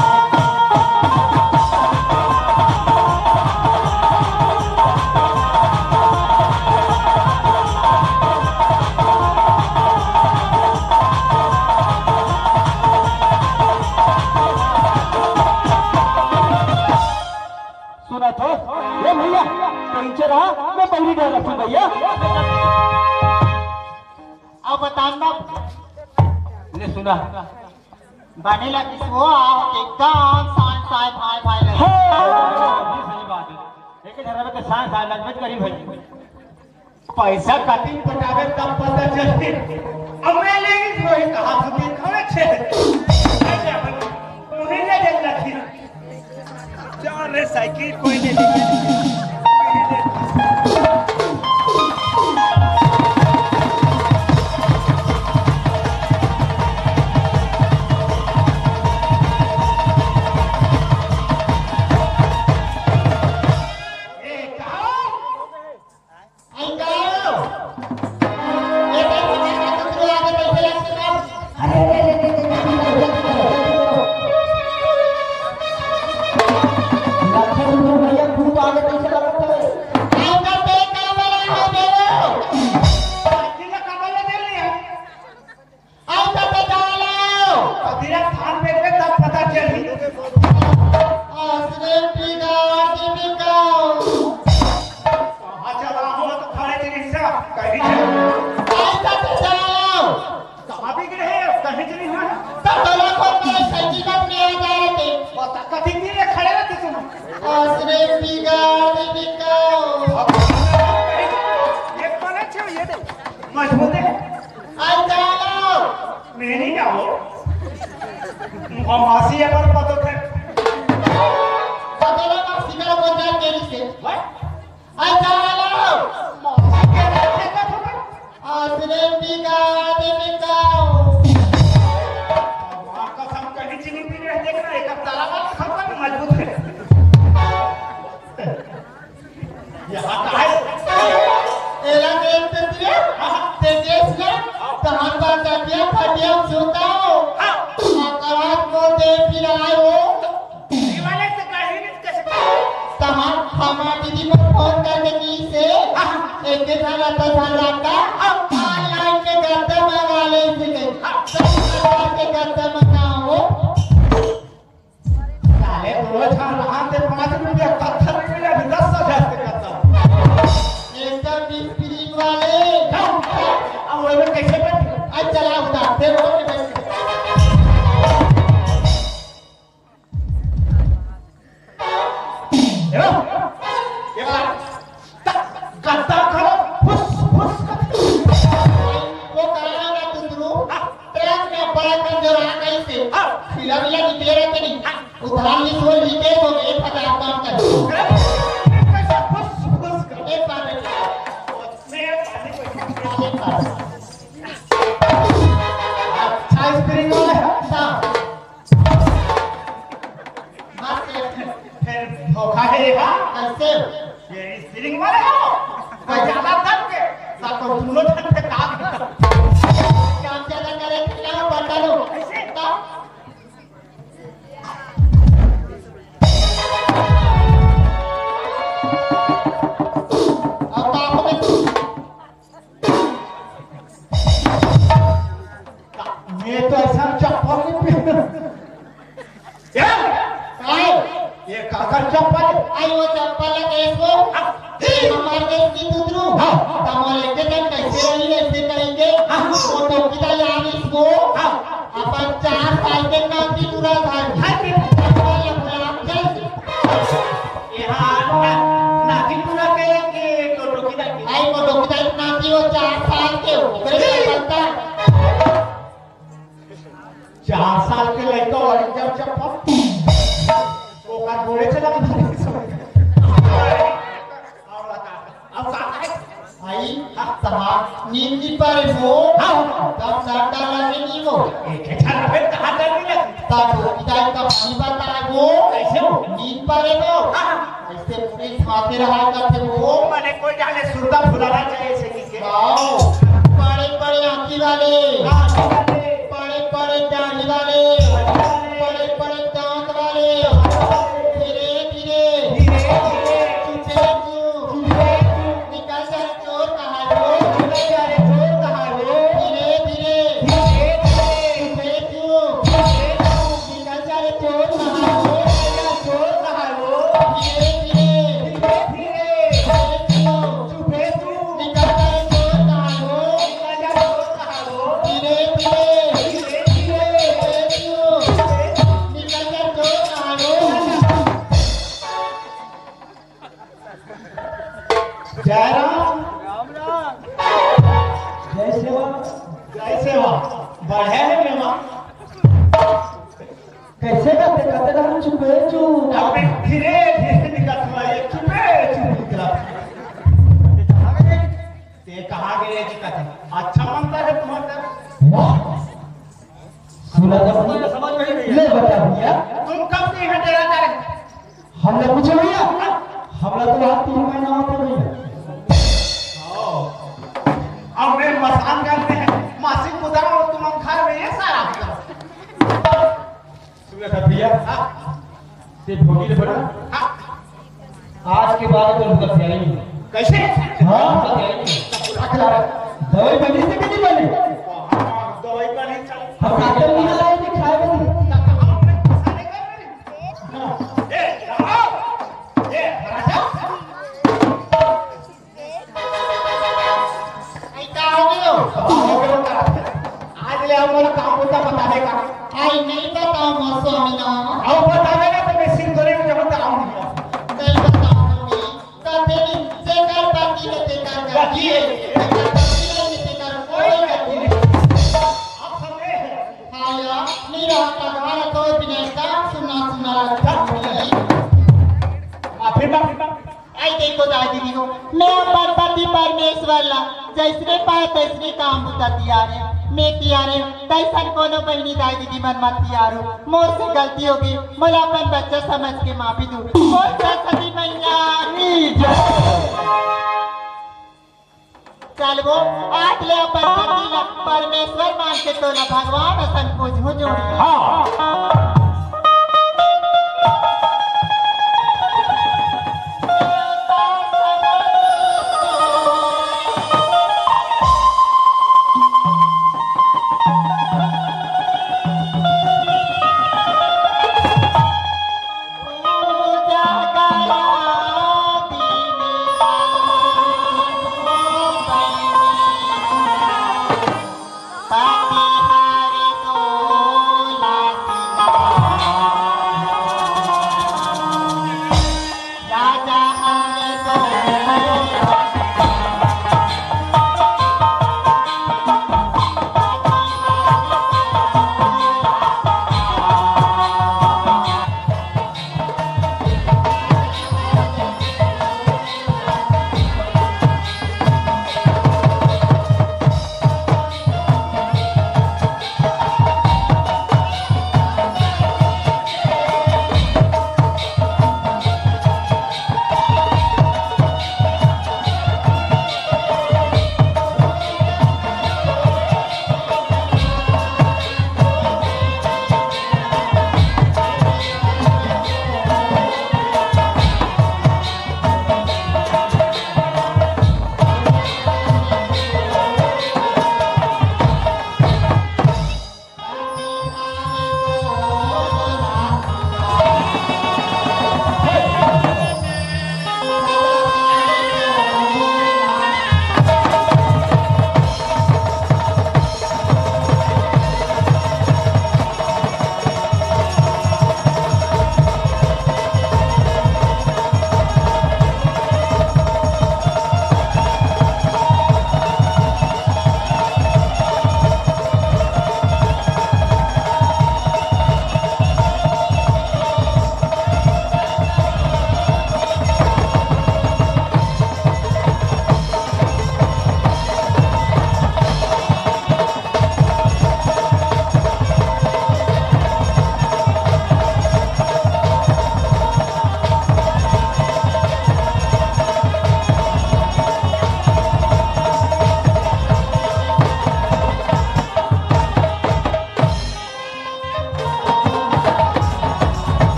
सुनत हो? ए भैया, तैं नीचे रहा, मैं बहरी डहर रखूं भैया। अब बतान बाबू। ले सुना। बने लगिस वो, आओ एकदम साँय साँय भाँय भाँय लगे। हाँ, ये सही बात है। एक झन रहे तो साँय साँय लगबे करी भाई। पैसा कतिक पटाबे तब पता चलही। अब मैं लेगी तो वही कहा तो फिर खड़े छे। उन्हें ले जल लगी। जा रे साइकिल कोई नहीं। अउ तब तो डालो। अभी ना थान पे के तब पता चली। असली पिगाटी पिगाओ। कहाँ चला हो तो खड़े के हिस्सा, कहीं चला। अउ तब तो डालो। कहाँ भी गए हैं, कहीं चली हुआ है। तब तो लोग को मेरे सच्ची बात में आ जा रहे थे। वो तक कभी नहीं रे खड़े रहते तुम। असली पिगाटी पिगाओ। ये कौन है? अच्छा, ये दे। मजबूत है। अउ डालो। मेरी क्या हो? हम मासी है पर पतो थे। पतला मासी का बोल रहा तेरी से। What? अउ डालो। मासी के नाम से कथो कर। असली पिगाटी पिगाओ। माँ कसम कहीं चीनी पी रहे, देखना एक हफ्ता लगा, खत्म मजबूत है। यहाँ का है? एला देख तेतिया, तेतिया से, तहां का तकिया फटिया सुताओ। हाँ। आकाश को दे पिलाओ। ये वाले से कहीं नहीं कैसे? तहां हमार दीदी को फोन करके की से, हाँ। एक के साथ आता था राता, हाँ। Online के गद्दा मंगा ले इसे। हाँ। तो के गद्दा मंगाओ। साले दो हजार लहान ते पाँच रुपया पत्थर मिला भी दस हजार के पत्थर। एकदम बीस क्रीम वाले। अब वो में कैसे बैठ? आज चला उतार, फिर वो में बैठ। हेलो? ये वाला। गद्दा खड़ा फुस फुस। वो कराना ना तुंदरू। ट्रक में बड़ा कमजोर आ गई से। हाँ। खिला मिला निकले रहते नहीं। हाँ। उधार लिख वो लीकेज हो गए, एक हजार काम कर। अरे, कैसा फुस फुस कर। एक बार बैठ। मैं एक बार नहीं कोई एक बार। अच्छा स्प्रिंग वाला है। हाँ। फिर धोखा है ये, हाँ? कैसे? ये स्प्रिंग वाले हो? कोई ज्यादा थक के, साथ तो दोनों थक के काम। काम ज्यादा करे, क्या बता दो? कैसे? तो ये तो ऐसा चप्पल नहीं पहना। क्या? काय? ये काकर चप्पल? आई वो चप्पल ला देख वो। हाँ। ये हमारे देश की तुतरू। हाँ। तमो लेके जब कैसे रही, ऐसे करेंगे। हाँ। वो तो किधर यार इसको? हाँ। अपन चार साल के नाती टूरा था। हाँ जी। चप्पल ला बुला, चल। यहाँ ना, नाती टूरा के, के टोटो की दाई। आई वो टोटो की दाई नाती वो चार साल के हो। ओकरे से बनता। चार साल के लइका वाली जब चप्पल, ओकर गोड़े चला के भागे सब। अब बता, अब का करे? आई, हाँ। तहार नींद नहीं पारे वो। हाँ। तब डर डर लगे नहीं वो। एक अच्छा रहे, कहाँ डर नहीं लगे? तब वो किताब का पानी बताए वो। कैसे हो? नींद पारे वो। हाँ। ऐसे पूरी खाते रहा करते वो। माने कोई जाने सुरता फुलाना चाहिए, ऐसे आओ। बड़े बड़े आँखी वाले। आँखी वाले। बड़े बड़े दाढ़ी वाले। बड़े बड़े दाँत वाले। धीरे धीरे। धीरे धीरे। चुपे चुप। चुपे चुप। निकल जा रे चोर कहाँ हो? निकल जा रे चोर कहाँ हो? धीरे धीरे। धीरे धीरे। चुपे चुप। चुपे चुप। निकल जा रे चोर कहाँ हो? निकल जा चोर कहाँ हो? धीरे धीरे। धीरे धीरे। चुपे चुप। चुपे चुप। निकल जा रे चोर कहाँ हो? निकल जा चोर कहाँ हो? धीरे धीरे। धीरे धीरे। चुपे चुप। निकल जा चोर कहाँ हो? जय राम। राम राम। जय सेवा। जय सेवा। बढ़िया है मेवा। कैसे करते, करते रहना चुपे चुप। अबे धीरे धीरे निकल रहा है, चुपे चुप निकला। ते कहाँ गए जी कथा? अच्छा मंत्र है तुम्हारा। वाह। सुना था भैया? समझ में नहीं भैया। ले बता भैया। तुम कब से यहाँ डरा करे? हमला कुछ भैया, हमला तो आज तीन महीना होता भैया। ओ, अब मैं मसान घर में है, मासिक उधार और तुम हम घर में ये सारा। सुना था भैया? हाँ। ते भोगी ले बड़ा? हाँ। आज के बाद तो उनका तैयारी नहीं। कैसे? हाँ, उनका तैयारी नहीं। दवाई बनी से कि नहीं बनी? हाँ, दवाई बनी चल। हम डॉक्टर नहीं लाए थे, खाए बनी। आई का हो गयो? आज ले आओ, मोला काम होता बतावे का। आई नहीं बताओ, मोर स्वामी ना। आओ बतावे ना, तो मैं सिंदूरी में जब काम नहीं। नहीं बताओ, मम्मी। कथे नहीं, जेकर पति है, तेकर गति है। जेकर पति नहीं है, तेकर कोई गति नहीं। आप समझे? हाँ यार, मेरा पगवान तो बिना काम सुना सुना लगता है। माफी मांग। आई देखो दाई दीदी हो, मैं अपन पति परमेश्वर ला जैसने पाए तैसने काम बुता तियारे, मैं तियारे, तैसन कोनो बहिनी दाई दीदी मन मत तियारो। मोर से गलती होगे, मोला अपन बच्चा समझ के माफी दू। बोल सरस्वती मैया की जय। चल वो, आज ले अपन पति ला परमेश्वर मान के तोला भगवान असन पूजहूँ जोड़ी। हाँ।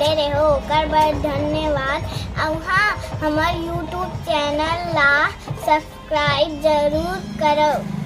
रहो, ओकर बर धन्यवाद। अउ हाँ, हमर YouTube चैनल ला सब्सक्राइब जरूर करव।